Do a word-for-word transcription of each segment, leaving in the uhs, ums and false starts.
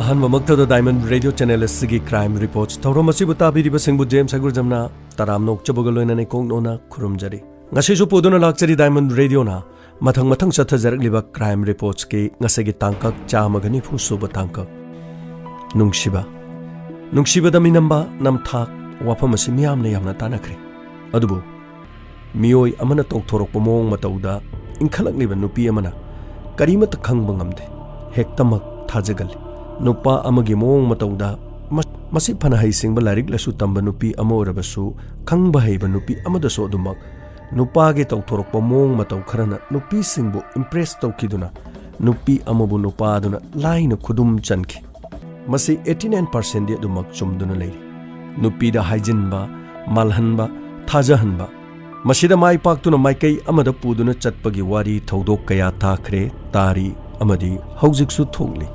ꯑꯍꯥꯟꯕꯃꯛꯇꯗ Diamond Radio Channel ꯑꯁꯤꯒꯤ Crime Reports ꯊꯧꯔꯝ ꯑꯁꯤꯕꯨ ꯇꯥꯕꯤꯔꯤꯕꯁꯤꯡꯕꯨ ꯖꯦꯝꯁ ꯍꯩꯒ꯭ꯔꯨꯖꯝꯅ ꯇꯔꯥꯝꯅ ꯑꯣꯛꯆꯕꯒ ꯂꯣꯏꯅꯅ ꯏꯀꯣꯛ ꯅꯣꯟꯅ ꯈꯨꯔꯨꯝꯖꯔꯤ꯫ ꯉꯁꯤꯁꯨ ꯄꯨꯗꯨꯅ ꯂꯥꯛꯆꯔꯤ Diamond Radioꯅ ꯃꯊꯪ ꯃꯊꯪ ꯆꯠꯊꯖꯔꯛꯂꯤꯕ Crime Reportsꯀꯤ ꯉꯁꯤꯒꯤ ꯇꯥꯡꯀꯛ ꯆꯥꯝꯃꯒ ꯅꯤꯐꯨ ꯁꯨꯕ ꯇꯥꯡꯀꯛ꯫ ꯅꯨꯡꯁꯤꯕ, ꯅꯨꯡꯁꯤꯕꯗ ꯃꯤꯅꯝꯕ ꯅꯝꯊꯥꯛ ꯋꯥꯐꯝ ꯑꯁꯤ ꯃꯤꯌꯥꯝꯅ ꯌꯥꯝꯅ ꯇꯥꯟꯅꯈ꯭ꯔꯦ꯫ ꯑꯗꯨꯕꯨ ꯃꯤꯑꯣꯏ ꯑꯃꯅ ꯇꯧꯊꯣꯔꯛꯄ ꯃꯑꯣꯡ ꯃꯇꯧꯗ ꯏꯟꯈꯠꯂꯛꯂꯤꯕ ꯅꯨꯄꯤ ꯑꯃꯅ ꯀꯔꯤꯃꯠꯇ ꯈꯪꯕ ꯉꯝꯗꯦ, ꯍꯦꯛꯇꯃꯛ ꯊꯥꯖꯒꯜꯂꯤ꯫ ꯅꯨꯄꯥ ꯑꯃꯒꯤ ꯃꯑꯣꯡ ꯃꯇꯧꯗ ꯃ-, ꯃꯁꯤ ꯐꯅ ꯍꯩꯁꯤꯡꯕ ꯂꯥꯏꯔꯤꯛ ꯂꯥꯏꯁꯨ ꯇꯝꯕ ꯅꯨꯄꯤ ꯑꯃ ꯑꯣꯏꯔꯕꯁꯨ, ꯈꯪꯕ ꯍꯩꯕ ꯅꯨꯄꯤ ꯑꯃꯗꯁꯨ ꯑꯗꯨꯃꯛ ꯅꯨꯄꯥꯒꯤ ꯇꯧꯊꯣꯔꯛꯄ ꯃꯑꯣꯡ ꯃꯇꯧ ꯈꯔꯅ ꯅꯨꯄꯤꯁꯤꯡꯕꯨ impress ꯇꯧꯈꯤꯗꯨꯅ ꯅꯨꯄꯤ ꯑꯃꯕꯨ ꯅꯨꯄꯥꯗꯨꯅ ꯂꯥꯏꯅ ꯈꯨꯗꯨꯝ ꯆꯟꯈꯤ꯫ ꯃꯁꯤ eighty nine percentꯗꯤ ꯑꯗꯨꯃꯛ ꯆꯨꯝꯗꯨꯅ ꯂꯩꯔꯤ꯫ ꯅꯨꯄꯤꯗ ꯍꯥꯏꯖꯤꯟꯕ, ꯃꯥꯜꯍꯟꯕ, ꯊꯥꯖꯍꯟꯕ, ꯃꯁꯤꯗ ꯃꯥꯏ ꯄꯥꯛꯇꯨꯅ ꯃꯥꯏꯀꯩ ꯑꯃꯗ ꯄꯨꯗꯨꯅ ꯆꯠꯄꯒꯤ ꯋꯥꯔꯤ ꯊꯧꯗꯣꯛ ꯀꯌꯥ ꯇꯥꯈ꯭ꯔꯦ, ꯇꯥꯔꯤ ꯑꯃꯗꯤ ꯍꯧꯖꯤꯛꯁꯨ ꯊꯣꯛꯂꯤ꯫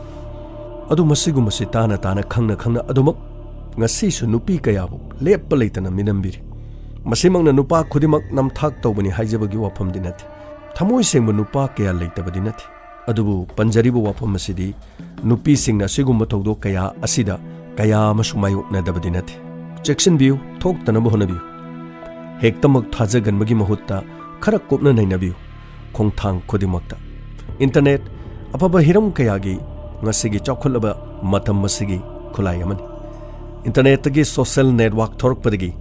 ꯑꯗꯨ ꯃꯁꯤꯒꯨꯝꯕꯁꯤ ꯇꯥꯅ ꯇꯥꯅ, ꯈꯪꯅ ꯈꯪꯅ ꯑꯗꯨꯃꯛ ꯉꯁꯤꯁꯨ ꯅꯨꯄꯤ ꯀꯌꯥꯕꯨ ꯂꯦꯞꯄ ꯂꯩꯇꯅ ꯃꯤꯅꯝꯕꯤꯔꯤ꯫ ꯃꯁꯤꯃꯛꯅ ꯅꯨꯄꯥ ꯈꯨꯗꯤꯡꯃꯛ ꯅꯝꯊꯥꯛ ꯇꯧꯕꯅꯤ ꯍꯥꯏꯖꯕꯒꯤ ꯋꯥꯐꯝꯗꯤ ꯅꯠꯇꯦ꯫ ꯊꯃꯣꯏ ꯁꯦꯡꯕ ꯅꯨꯄꯥ ꯀꯌꯥ ꯂꯩꯇꯕꯗꯤ ꯅꯠꯇꯦ꯫ ꯑꯗꯨꯕꯨ ꯄꯟꯖꯔꯤꯕ ꯋꯥꯐꯝ ꯑꯁꯤꯗꯤ ꯅꯨꯄꯤꯁꯤꯡꯅ ꯑꯁꯤꯒꯨꯝꯕ ꯊꯧꯗꯣꯛ ꯀꯌꯥ ꯑꯁꯤꯗ ꯀꯌꯥ ꯑꯃꯁꯨ ꯃꯥꯌꯣꯛꯅꯗꯕꯗꯤ ꯅꯠꯇꯦ꯫ ꯆꯦꯛꯁꯤꯟꯕꯤꯌꯨ, ꯊꯣꯛꯇꯅꯕ ꯍꯣꯠꯅꯕꯤꯌꯨ꯫ ꯍꯦꯛꯇꯃꯛ ꯊꯥꯖꯒꯟꯕꯒꯤ ꯃꯍꯨꯠꯇ ꯈꯔ ꯀꯨꯞꯅ ꯅꯩꯅꯕꯤꯌꯨ꯫ ꯈꯣꯡꯊꯥꯡ ꯈꯨꯗꯤꯡꯃꯛꯇ꯫ Internet ꯑꯐꯕ ꯍꯤꯔꯝ ꯀꯌꯥꯒꯤ ꯉꯁꯤꯒꯤ ꯆꯥꯎꯈꯠꯂꯕ ꯃꯇꯝ ꯑꯁꯤꯒꯤ ꯈꯨꯠꯂꯥꯏ ꯑꯃꯅꯤ꯫ Internetꯇꯒꯤ social network ꯊꯣꯔꯛꯄꯗꯒꯤ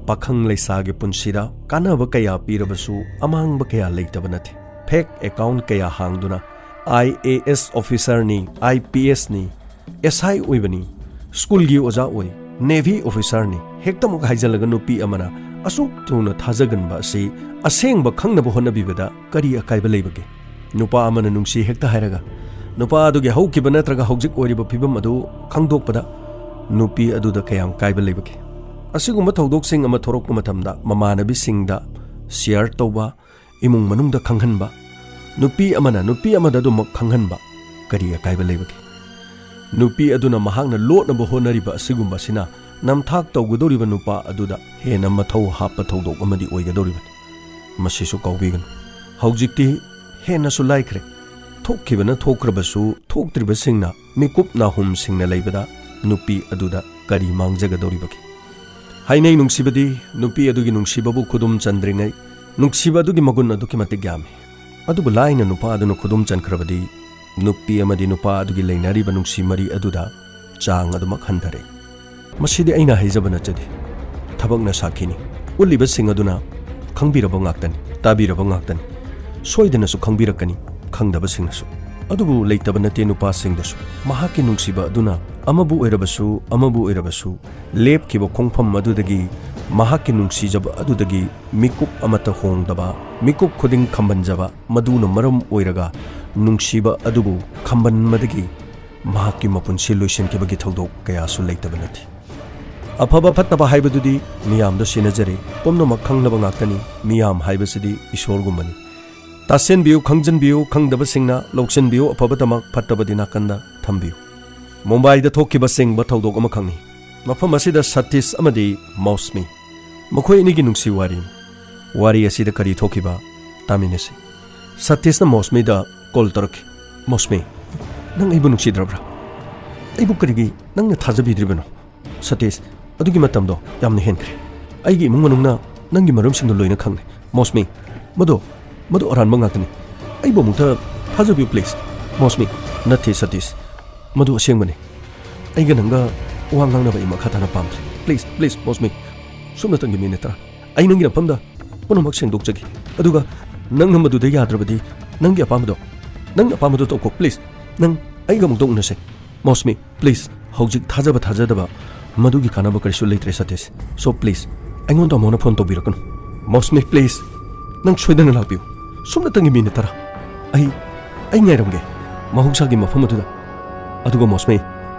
ꯄꯥꯈꯪ ꯂꯩꯁꯥꯒꯤ ꯄꯨꯟꯁꯤꯗ ꯀꯥꯟꯅꯕ ꯀꯌꯥ ꯄꯤꯔꯕꯁꯨ ꯑꯃꯥꯡꯕ ꯀꯌꯥ ꯂꯩꯇꯕ ꯅꯠꯇꯦ꯫ Fake account ꯀꯌꯥ ꯍꯥꯡꯗꯨꯅ I A S officerꯅꯤ, I P Sꯅꯤ, S I ꯑꯣꯏꯕꯅꯤ, ꯁ꯭ꯀꯨꯜꯒꯤ ꯑꯣꯖꯥ ꯑꯣꯏ, Navy officerꯅꯤ, ꯍꯦꯛꯇꯃꯛ ꯍꯥꯏꯖꯜꯂꯒ ꯅꯨꯄꯤ ꯑꯃꯅ ꯑꯁꯨꯛ ꯊꯨꯅ ꯊꯥꯖꯒꯟꯕ ꯑꯁꯤ ꯑꯁꯦꯡꯕ ꯈꯪꯅꯕ ꯍꯣꯠꯅꯕꯤꯕꯗ ꯀꯔꯤ ꯑꯀꯥꯏꯕ ꯂꯩꯕꯒꯦ? ꯅꯨꯄꯥ ꯑꯃꯅ ꯅꯨꯡꯁꯤ ꯍꯦꯛꯇ ꯍꯥꯏꯔꯒ ꯅꯨꯄꯥ ꯑꯗꯨꯒꯤ ꯍꯧꯈꯤꯕ ꯅꯠꯇ꯭ꯔꯒ ꯍꯧꯖꯤꯛ ꯑꯣꯏꯔꯤꯕ ꯐꯤꯕꯝ ꯑꯗꯨ ꯈꯪꯗꯣꯛꯄꯗ ꯅꯨꯄꯤ ꯑꯗꯨꯗ ꯀꯌꯥꯝ ꯀꯥꯏꯕ ꯂꯩꯕꯒꯦ? ꯑꯁꯤꯒꯨꯝꯕ ꯊꯧꯗꯣꯛꯁꯤꯡ ꯑꯃ ꯊꯣꯔꯛꯄ ꯃꯇꯝꯗ ꯃꯃꯥꯟꯅꯕꯤꯁꯤꯡꯗ share ꯇꯧꯕ, ꯏꯃꯨꯡ ꯃꯅꯨꯡꯗ ꯈꯪꯍꯟꯕ, ꯅꯨꯄꯤ ꯑꯃꯅ ꯅꯨꯄꯤ ꯑꯃꯗ ꯑꯗꯨꯃꯛ ꯈꯪꯍꯟꯕ ꯀꯔꯤ ꯑꯀꯥꯏꯕ ꯂꯩꯕꯒꯦ? ꯅꯨꯄꯤ ꯑꯗꯨꯅ ꯃꯍꯥꯛꯅ ꯂꯣꯠꯅꯕ ꯍꯣꯠꯅꯔꯤꯕ ꯑꯁꯤꯒꯨꯝꯕꯁꯤꯅ ꯅꯝꯊꯥꯛ ꯇꯧꯒꯗꯧꯔꯤꯕ ꯅꯨꯄꯥ ꯑꯗꯨꯗ ꯍꯦꯟꯅ ꯃꯊꯧ ꯍꯥꯞꯄ ꯊꯧꯗꯣꯛ ꯑꯃꯗꯤ ꯑꯣꯏꯒꯗꯧꯔꯤꯕꯅꯤ꯫ ꯃꯁꯤꯁꯨ ꯀꯥꯎꯕꯤꯒꯅꯨ꯫ ꯍꯧꯖꯤꯛꯇꯤ ꯍꯦꯟꯅꯁꯨ ꯂꯥꯏꯈ꯭ꯔꯦ꯫ ꯊꯣꯛꯈꯤꯕꯅ ꯊꯣꯛꯈ꯭ꯔꯕꯁꯨ, ꯊꯣꯛꯇ꯭ꯔꯤꯕꯁꯤꯡꯅ ꯃꯤꯀꯨꯞ ꯅꯥꯍꯨꯝ ꯁꯤꯡꯅ ꯂꯩꯕꯗ ꯅꯨꯄꯤ ꯑꯗꯨꯗ ꯀꯔꯤ ꯃꯥꯡꯖꯒꯗꯧꯔꯤꯕꯒꯦ? ꯍꯥꯏꯅꯩ, ꯅꯨꯡꯁꯤꯕꯗꯤ ꯅꯨꯄꯤ ꯑꯗꯨꯒꯤ ꯅꯨꯡꯁꯤꯕꯕꯨ ꯈꯨꯗꯨꯝ ꯆꯟꯗ꯭ꯔꯤꯉꯩ ꯅꯨꯡꯁꯤꯕ ꯑꯗꯨꯒꯤ ꯃꯒꯨꯟ ꯑꯗꯨꯛꯀꯤ ꯃꯇꯤꯛ ꯌꯥꯝꯃꯤ꯫ ꯑꯗꯨꯕꯨ ꯂꯥꯏꯅ ꯅꯨꯄꯥ ꯑꯗꯨꯅ ꯈꯨꯗꯨꯝ ꯆꯟꯈ꯭ꯔꯕꯗꯤ ꯅꯨꯄꯤ ꯑꯃꯗꯤ ꯅꯨꯄꯥ ꯑꯗꯨꯒꯤ ꯂꯩꯅꯔꯤꯕ ꯅꯨꯡꯁꯤ ꯃꯔꯤ ꯑꯗꯨꯗ ꯆꯥꯡ ꯑꯗꯨꯃꯛ ꯍꯟꯊꯔꯦ꯫ ꯃꯁꯤꯗꯤ ꯑꯩꯅ ꯍꯥꯏꯖꯕ ꯅꯠꯆꯗꯦ, ꯊꯕꯛꯅ ꯁꯥꯈꯤꯅꯤ꯫ ꯎꯠꯂꯤꯕꯁꯤꯡ ꯑꯗꯨꯅ ꯈꯪꯕꯤꯔꯕ ꯉꯥꯛꯇꯅꯤ, ꯇꯥꯕꯤꯔꯕ ꯉꯥꯛꯇꯅꯤ꯫ ꯁꯣꯏꯗꯅꯁꯨ ꯈꯪꯕꯤꯔꯛꯀꯅꯤ ꯈꯪꯗꯕꯁꯤꯡꯅꯁꯨ꯫ ꯑꯗꯨꯕꯨ ꯂꯩꯇꯕ ꯅꯠꯇꯦ ꯅꯨꯄꯥꯁꯤꯡꯗꯁꯨ꯫ ꯃꯍꯥꯛꯀꯤ ꯅꯨꯡꯁꯤꯕ ꯑꯗꯨꯅ ꯑꯃꯕꯨ ꯑꯣꯏꯔꯕꯁꯨ, ꯑꯃꯕꯨ ꯑꯣꯏꯔꯕꯁꯨ, ꯂꯦꯞꯈꯤꯕ ꯈꯣꯡꯐꯝ ꯑꯗꯨꯗꯒꯤ, ꯃꯍꯥꯛꯀꯤ ꯅꯨꯡꯁꯤꯖꯕ ꯑꯗꯨꯗꯒꯤ ꯃꯤꯀꯨꯞ ꯑꯃꯠꯇ ꯍꯣꯡꯗꯕ, ꯃꯤꯀꯨꯞ ꯈꯨꯗꯤꯡ ꯈꯝꯕꯟꯖꯕ, ꯃꯗꯨꯅ ꯃꯔꯝ ꯑꯣꯏꯔꯒ ꯅꯨꯡꯁꯤꯕ ꯑꯗꯨꯕꯨ ꯈꯝꯕꯟꯕꯗꯒꯤ ꯃꯍꯥꯛꯀꯤ ꯃꯄꯨꯟꯁꯤ ꯂꯣꯏꯁꯤꯟꯈꯤꯕꯒꯤ ꯊꯧꯗꯣꯛ ꯀꯌꯥꯁꯨ ꯂꯩꯇꯕ ꯅꯠꯇꯦ꯫ ꯑꯐꯕ ꯐꯠꯇꯕ ꯍꯥꯏꯕꯗꯨꯗꯤ ꯃꯤꯌꯥꯝꯗ ꯁꯤꯟꯅꯖꯔꯦ, ꯄꯨꯝꯅꯃꯛ ꯈꯪꯅꯕ ꯉꯥꯛꯇꯅꯤ꯫ ꯃꯤꯌꯥꯝ ꯍꯥꯏꯕꯁꯤꯗꯤ ꯏꯁꯣꯔꯒꯨꯝꯕꯅꯤ꯫ ꯇꯥꯁꯤꯟꯕꯤꯌꯨ, ꯈꯪꯖꯤꯟꯕꯤꯌꯨ, ꯈꯪꯗꯕꯁꯤꯡꯅ ꯂꯧꯁꯤꯟꯕꯤꯌꯨ, ꯑꯐꯕꯗꯃꯛ, ꯐꯠꯇꯕꯗꯤ ꯅꯥꯀꯟꯗ ꯊꯝꯕꯤꯌꯨ꯫ ꯃꯨꯝꯕꯥꯏꯗ ꯊꯣꯛꯈꯤꯕ ꯆꯤꯡꯕ ꯊꯧꯗꯣꯛ ꯑꯃꯈꯛꯅꯤ꯫ ꯃꯐꯝ ꯑꯁꯤꯗ ꯁꯇꯤꯁ ꯑꯃꯗꯤ ꯃꯧꯁꯃꯤ, ꯃꯈꯣꯏ ꯑꯅꯤꯒꯤ ꯅꯨꯡꯁꯤ ꯋꯥꯔꯤꯅꯤ꯫ ꯋꯥꯔꯤ ꯑꯁꯤꯗ ꯀꯔꯤ ꯊꯣꯛꯈꯤꯕ ꯇꯥꯃꯤꯟꯅꯁꯤ꯫ ꯁꯇꯤꯁꯅ ꯃꯧꯁꯃꯤꯗ ꯀꯣꯜ ꯇꯧꯔꯛꯈꯤ꯫ "ꯃꯧꯁꯃꯤ, ꯅꯪ ꯑꯩꯕꯨ ꯅꯨꯡꯁꯤꯗ꯭ꯔꯕ꯭ꯔꯥ? ꯑꯩꯕꯨ ꯀꯔꯤꯒꯤ ꯅꯪꯅ ꯊꯥꯖꯕꯤꯗ꯭ꯔꯤꯕꯅꯣ?" "ꯁꯇꯤꯁ, ꯑꯗꯨꯒꯤ ꯃꯇꯝꯗꯣ ꯌꯥꯝꯅ ꯍꯦꯟꯈ꯭ꯔꯦ꯫ ꯑꯩꯒꯤ ꯏꯃꯨꯡ ꯃꯅꯨꯡꯅ ꯅꯪꯒꯤ ꯃꯔꯝꯁꯤꯡꯗꯣ ꯂꯣꯏꯅ ꯈꯪꯂꯦ꯫ ꯃꯧꯁꯃꯤ, ꯃꯗꯣ, ꯃꯗꯣ ꯑꯔꯥꯟꯕ ꯉꯥꯛꯇꯅꯤ꯫ ꯑꯩꯕꯨ ꯑꯃꯨꯛꯇ ꯊꯥꯖꯕꯤꯌꯨ, please꯫ ꯃꯧꯁꯃꯤ, ꯅꯠꯇꯦ ꯁꯇꯤꯁ, ꯃꯗꯨ ꯑꯁꯦꯡꯕꯅꯤ꯫ ꯑꯩꯒ ꯅꯪꯒ ꯋꯥ ꯉꯥꯡꯅꯕ ꯑꯩ ꯃꯈꯥ ꯇꯥꯅ ꯄꯥꯝꯗ꯭ꯔꯦ꯫ Please, please, ꯃꯧꯁꯃꯤ, ꯁꯨꯞꯅꯇꯪꯒꯤ ꯃꯤꯅꯤꯠ ꯇꯔꯥ꯫ ꯑꯩ ꯅꯪꯒꯤ ꯃꯐꯝꯗ ꯄꯨꯝꯅꯃꯛ ꯁꯦꯡꯗꯣꯛꯆꯒꯦ꯫ ꯑꯗꯨꯒ ꯅꯪꯅ ꯃꯗꯨꯗ ꯌꯥꯗ꯭ꯔꯕꯗꯤ ꯅꯪꯒꯤ ꯑꯄꯥꯝꯕꯗꯣ, ꯅꯪꯒꯤ ꯑꯄꯥꯝꯕꯗꯣ ꯇꯧꯀꯣ, please꯫ ꯅꯪ ꯑꯩꯒ ꯑꯃꯨꯛꯇ ꯎꯅꯁꯦ꯫ ꯃꯧꯁꯃꯤ, please, ꯍꯧꯖꯤꯛ ꯊꯥꯖꯕ ꯊꯥꯖꯗꯕ ꯃꯗꯨꯒꯤ ꯀꯥꯟꯅꯕ ꯀꯔꯤꯁꯨ ꯂꯩꯇ꯭ꯔꯦ, ꯁꯇꯤꯁ꯫ So, please, ꯑꯩꯉꯣꯟꯗ ꯑꯃꯨꯛ ꯍꯟꯅ ꯐꯣꯟ ꯇꯧꯕꯤꯔꯛꯀꯅꯨ꯫ ꯃꯧꯁꯃꯤ, please, ꯅꯪ ꯁꯣꯏꯗꯅ ꯂꯥꯛꯄꯤꯌꯨ꯫ ꯁꯨꯞꯅꯇꯪꯒꯤ ꯃꯤꯅꯤꯠ ꯇꯔꯥ꯫ ꯑꯩ, ꯑꯩ ꯉꯥꯏꯔꯝꯒꯦ ꯃꯍꯧꯁꯥꯒꯤ ꯃꯐꯝ ꯑꯗꯨꯗ꯫ ꯑꯗꯨꯒ ꯃꯧꯁꯃꯤ,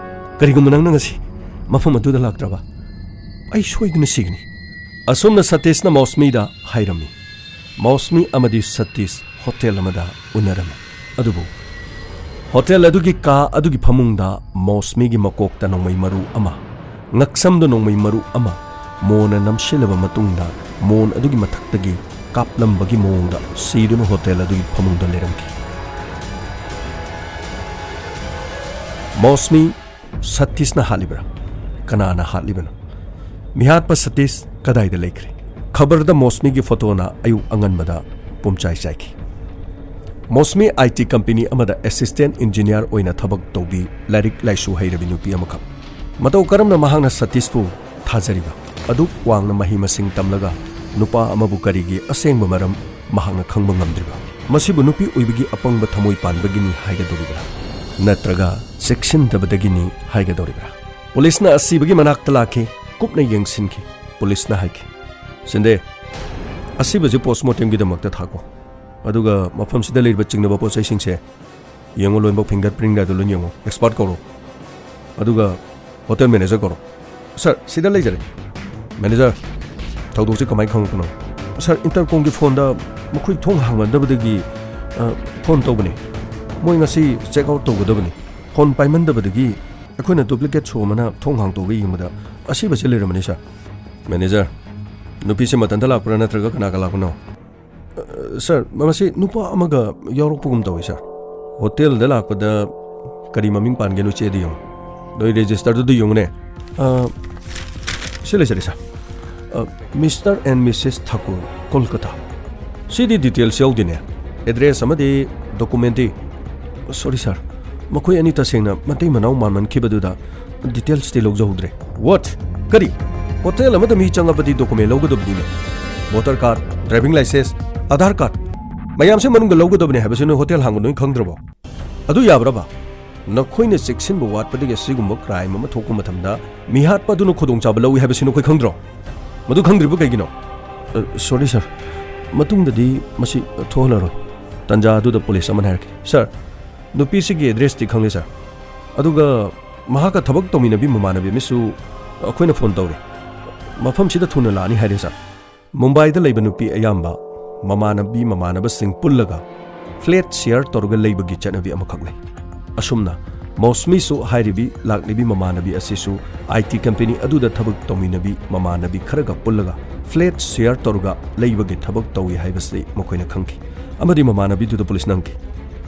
ꯀꯔꯤꯒꯨꯝꯕ ꯅꯪꯅ ꯉꯁꯤ ꯃꯐꯝ ꯑꯗꯨꯗ ꯂꯥꯛꯇ꯭ꯔꯕ, ꯑꯩ ꯁꯣꯏꯗꯅ ꯁꯤꯒꯅꯤ꯫" ꯑꯁꯨꯝꯅ ꯁꯇꯤꯁꯅ ꯃꯧꯁꯃꯤꯗ ꯍꯥꯏꯔꯝꯃꯤ꯫ ꯃꯧꯁꯃꯤ ꯑꯃꯗꯤ ꯁꯇꯤꯁ ꯍꯣꯇꯦꯜ ꯑꯃꯗ ꯎꯅꯔꯝꯃꯤ꯫ ꯑꯗꯨꯕꯨ ꯍꯣꯇꯦꯜ ꯑꯗꯨꯒꯤ ꯀꯥ ꯑꯗꯨꯒꯤ ꯐꯃꯨꯡꯗ ꯃꯧꯁꯃꯤꯒꯤ ꯃꯀꯣꯛꯇ ꯅꯣꯡꯃꯩ ꯃꯔꯨ ꯑꯃ, ꯉꯛꯁꯝꯗ ꯅꯣꯡꯃꯩ ꯃꯔꯨ ꯑꯃ, ꯃꯣꯟꯅ ꯅꯝꯁꯤꯜꯂꯕ ꯃꯇꯨꯡꯗ ꯃꯣꯟ ꯑꯗꯨꯒꯤ ꯃꯊꯛꯇꯒꯤ ꯀꯥꯞꯂꯝꯕꯒꯤ ꯃꯑꯣꯡꯗ ꯁꯤꯗꯨꯅ ꯍꯣꯇꯦꯜ ꯑꯗꯨꯒꯤ ꯐꯃꯨꯡꯗ ꯂꯩꯔꯝꯈꯤ꯫ ꯃꯣꯁꯃꯤ ꯁꯇꯤꯁꯅ ꯍꯥꯠꯂꯤꯕ꯭ꯔꯥ? ꯀꯅꯥꯅ ꯍꯥꯠꯂꯤꯕꯅꯣ? ꯃꯤꯍꯥꯠꯄ ꯁꯇꯤꯁ ꯀꯗꯥꯏꯗ ꯂꯩꯈ꯭ꯔꯦ? ꯈꯕꯔꯗ ꯃꯣꯁꯃꯤꯒꯤ ꯐꯣꯇꯣꯅ ꯑꯌꯨꯛ ꯑꯉꯟꯕꯗ ꯄꯨꯝꯆꯥꯏ ꯆꯥꯏꯈꯤ꯫ ꯃꯣꯁꯃꯤ ꯑꯥꯏ ꯇꯤ ꯀꯝꯄꯦꯅꯤ ꯑꯃꯗ ꯑꯦꯁꯤꯁꯇꯦꯟꯠ ꯏꯟꯖꯤꯅꯤꯌꯥꯔ ꯑꯣꯏꯅ ꯊꯕꯛ ꯇꯧꯕꯤ, ꯂꯥꯏꯔꯤꯛ ꯂꯥꯏꯁꯨ ꯍꯩꯔꯕꯤ ꯅꯨꯄꯤ ꯑꯃꯈꯛ꯫ ꯃꯇꯧ ꯀꯔꯝꯅ ꯃꯍꯥꯛꯅ ꯁꯇꯤꯁꯄꯨ ꯊꯥꯖꯔꯤꯕ? ꯑꯗꯨꯛ ꯋꯥꯡꯅ ꯃꯍꯩ ꯃꯁꯤꯡ ꯇꯝꯂꯒ ꯅꯨꯄꯥ ꯑꯃꯕꯨ ꯀꯔꯤꯒꯤ ꯑꯁꯦꯡꯕ ꯃꯔꯝ ꯃꯍꯥꯛꯅ ꯈꯪꯕ ꯉꯝꯗ꯭ꯔꯤꯕ? ꯃꯁꯤꯕꯨ ꯅꯨꯄꯤ ꯑꯣꯏꯕꯒꯤ ꯑꯄꯪꯕ ꯊꯃꯣꯏ ꯄꯥꯟꯕꯒꯤꯅꯤ ꯍꯥꯏꯒꯗꯧꯔꯤꯕ꯭ꯔꯥ? ꯅꯠꯇ꯭ꯔꯒ ꯆꯦꯛꯁꯤꯟꯗꯕꯗꯒꯤꯅꯤ ꯍꯥꯏꯒꯗꯧꯔꯤꯕ꯭ꯔꯥ? ꯄꯨꯂꯤꯁꯅ ꯑꯁꯤꯕꯒꯤ ꯃꯅꯥꯛꯇ ꯂꯥꯛꯈꯤ, ꯀꯨꯞꯅ ꯌꯦꯡꯁꯤꯟꯈꯤ꯫ ꯄꯨꯂꯤꯁꯅ ꯍꯥꯏꯈꯤ, "ꯁꯤꯟꯗꯦ, ꯑꯁꯤꯕꯁꯤ ꯄꯣꯁꯃꯣꯔꯇꯦꯝꯒꯤꯗꯃꯛꯇ ꯊꯥꯈꯣ꯫ ꯑꯗꯨꯒ ꯃꯐꯝꯁꯤꯗ ꯂꯩꯔꯤꯕ ꯆꯤꯡꯅꯕ ꯄꯣꯠ ꯆꯩꯁꯤꯡꯁꯦ ꯌꯦꯡꯉꯣ, ꯂꯣꯏꯅꯃꯛ ꯐꯤꯡꯒꯔ ꯄ꯭ꯔꯤꯟꯒꯗꯣ ꯂꯣꯏ ꯌꯦꯡꯉꯣ, ꯑꯦꯛꯁꯄꯥꯔꯠ ꯀꯧꯔꯣ꯫ ꯑꯗꯨꯒ ꯍꯣꯇꯦꯜ ꯃꯦꯅꯦꯖꯔ ꯀꯧꯔꯣ꯫" "ꯁꯥꯔ, ꯁꯤꯗ ꯂꯩꯖꯔꯦ꯫" "ꯃꯦꯅꯦꯖꯔ, ꯊꯧꯗꯣꯛꯁꯤ ꯀꯃꯥꯏꯅ ꯈꯪꯉꯛꯄꯅꯣ?" "ꯁꯥꯔ, ꯏꯟꯇꯔꯀꯣꯝꯒꯤ ꯐꯣꯟꯗ ꯃꯈꯣꯏ ꯊꯣꯡ ꯍꯥꯡꯃꯟꯗꯕꯗꯒꯤ, ꯑ, ꯐꯣꯟ ꯇꯧꯕꯅꯤ꯫ ꯃꯣꯏ ꯉꯁꯤ ꯆꯦꯛ ꯑꯥꯎꯠ ꯇꯧꯒꯗꯕꯅꯤ꯫ ꯐꯣꯟ ꯄꯥꯏꯃꯟꯗꯕꯗꯒꯤ ꯑꯩꯈꯣꯏꯅ ꯗꯨꯄ꯭ꯂꯤꯀꯦꯠ ꯁꯣ ꯑꯃꯅ ꯊꯣꯡ ꯍꯥꯡꯗꯣꯛꯑꯒ ꯌꯦꯡꯕꯗ ꯑꯁꯤꯕꯁꯤ ꯂꯩꯔꯝꯕꯅꯤ, ꯁꯥꯔ꯫" "ꯃꯦꯅꯦꯖꯔ, ꯅꯨꯄꯤꯁꯤ ꯃꯊꯟꯇ ꯂꯥꯛꯄ꯭ꯔꯥ ꯅꯠꯇ꯭ꯔꯒ ꯀꯅꯥꯒ ꯂꯥꯛꯄꯅꯣ?" "ꯑ, ꯁꯥꯔ, ꯃꯁꯤ ꯅꯨꯄꯥ ꯑꯃꯒ ꯌꯥꯎꯔꯛꯄꯒꯨꯝ ꯇꯧꯏ, ꯁꯥꯔ꯫" "ꯍꯣꯇꯦꯜꯗ ꯂꯥꯛꯄꯗ ꯀꯔꯤ ꯃꯃꯤꯡ ꯄꯥꯟꯒꯦꯅꯣ ꯆꯦꯗ ꯌꯦꯡꯉꯨ꯫ ꯅꯣꯏ ꯔꯦꯖꯤꯁꯇꯔꯗꯨꯗ ꯌꯦꯡꯉꯨꯅꯦ꯫" "ꯑ, ꯁꯤ ꯂꯩꯖꯔꯦ, sir. Uh, mister and missus Thakur, Kolkata." "ꯁꯤꯗꯤ ꯗꯤꯇꯦꯜꯁ ꯌꯥꯎꯗꯦꯅꯦ꯫ ꯑꯦꯗ꯭ꯔꯦꯁ ꯑꯃꯗꯤ ꯗꯣꯀꯨꯃꯦꯟꯗꯤ?" "ꯁꯣꯔꯤ, ꯁꯥꯔ, ꯃꯈꯣꯏ ꯑꯅꯤ ꯇꯁꯦꯡꯅ ꯃꯇꯩ ꯃꯅꯥꯎ ꯃꯥꯟꯃꯟꯈꯤꯕꯗꯨꯗ ꯗꯤꯇꯦꯜꯁꯇꯤ ꯂꯧꯖꯍꯧꯗ꯭ꯔꯦ꯫" "ꯋꯥꯠ? ꯀꯔꯤ? ꯍꯣꯇꯦꯜ ꯑꯃꯗ ꯃꯤ ꯆꯪꯉꯕꯗꯤ ꯗꯣꯀꯨꯃꯦꯟ ꯂꯧꯒꯗꯕꯅꯤꯅꯦ꯫ Voter card, driving licence, Aadhaar card, ꯃꯌꯥꯝꯁꯦ ꯃꯅꯨꯡꯗ ꯂꯧꯒꯗꯕꯅꯤ ꯍꯥꯏꯕꯁꯤ ꯅꯣꯏ ꯍꯣꯇꯦꯜ ꯍꯥꯡꯕ ꯅꯣꯏ ꯈꯪꯗ꯭ꯔꯕꯣ? ꯑꯗꯨ ꯌꯥꯕ꯭ꯔꯕ? ꯅꯈꯣꯏꯅ ꯆꯦꯛꯁꯤꯟꯕ ꯋꯥꯠꯄꯗꯒꯤ ꯑꯁꯤꯒꯨꯝꯕ ꯀ꯭ꯔꯥꯏꯝ ꯑꯃ ꯊꯣꯛꯄ ꯃꯇꯝꯗ ꯃꯤꯍꯥꯠꯄ ꯑꯗꯨꯅ ꯈꯨꯗꯣꯡꯆꯥꯕ ꯂꯧꯏ ꯍꯥꯏꯕꯁꯤ ꯅꯈꯣꯏ ꯈꯪꯗ꯭ꯔꯣ? ꯃꯗꯨ ꯈꯪꯗ꯭ꯔꯤꯕ ꯀꯩꯒꯤꯅꯣ?" "ꯑ, ꯁꯣꯔꯤ, ꯁꯥꯔ꯫ ꯃꯇꯨꯡꯗꯗꯤ ꯃꯁꯤ ꯊꯣꯛꯍꯜꯂꯔꯣꯏ꯫" ꯇꯥꯟꯖꯥ ꯑꯗꯨꯗ ꯄꯨꯂꯤꯁ ꯑꯃꯅ ꯍꯥꯏꯔꯛꯈꯤ, "ꯁꯥꯔ, ꯅꯨꯄꯤꯁꯤꯒꯤ ꯑꯦꯗ꯭ꯔꯦꯁꯇꯤ ꯈꯪꯂꯦ, ꯁꯥꯔ꯫ ꯑꯗꯨꯒ ꯃꯍꯥꯛꯀ ꯊꯕꯛ ꯇꯧꯃꯤꯟꯅꯕꯤ ꯃꯃꯥꯟꯅꯕꯤ ꯑꯃꯁꯨ ꯑꯩꯈꯣꯏꯅ ꯐꯣꯟ ꯇꯧꯔꯦ꯫ ꯃꯐꯝꯁꯤꯗ ꯊꯨꯅ ꯂꯥꯛꯑꯅꯤ ꯍꯥꯏꯔꯦ, ꯁꯥꯔ꯫" ꯃꯨꯝꯕꯥꯏꯗ ꯂꯩꯕ ꯅꯨꯄꯤ ꯑꯌꯥꯝꯕ ꯃꯃꯥꯟꯅꯕꯤ ꯃꯃꯥꯟꯅꯕꯁꯤꯡ ꯄꯨꯜꯂꯒ ꯐ꯭ꯂꯦꯠ ꯁꯤꯌꯔ ꯇꯧꯔꯒ ꯂꯩꯕꯒꯤ ꯆꯠꯅꯕꯤ ꯑꯃꯈꯛ ꯂꯩ꯫ ꯑꯁꯨꯝꯅ ꯃꯧꯁꯃꯤꯁꯨ ꯍꯥꯏꯔꯤꯕꯤ ꯂꯥꯛꯂꯤꯕꯤ ꯃꯃꯥꯟꯅꯕꯤ ꯑꯁꯤꯁꯨ ꯑꯥꯏ ꯇꯤ ꯀꯝꯄꯦꯅꯤ ꯑꯗꯨꯗ ꯊꯕꯛ ꯇꯧꯃꯤꯟꯅꯕꯤ ꯃꯃꯥꯟꯅꯕꯤ ꯈꯔꯒ ꯄꯨꯜꯂꯒ ꯐ꯭ꯂꯦꯠ ꯁꯤꯌꯔ ꯇꯧꯔꯒ ꯂꯩꯕꯒꯤ ꯊꯕꯛ ꯇꯧꯏ ꯍꯥꯏꯕꯁꯤ ꯃꯈꯣꯏꯅ ꯈꯪꯈꯤ꯫ ꯑꯃꯗꯤ ꯃꯃꯥꯟꯅꯕꯤꯗꯨꯗ ꯄꯨꯂꯤꯁꯅ ꯍꯪꯈꯤ,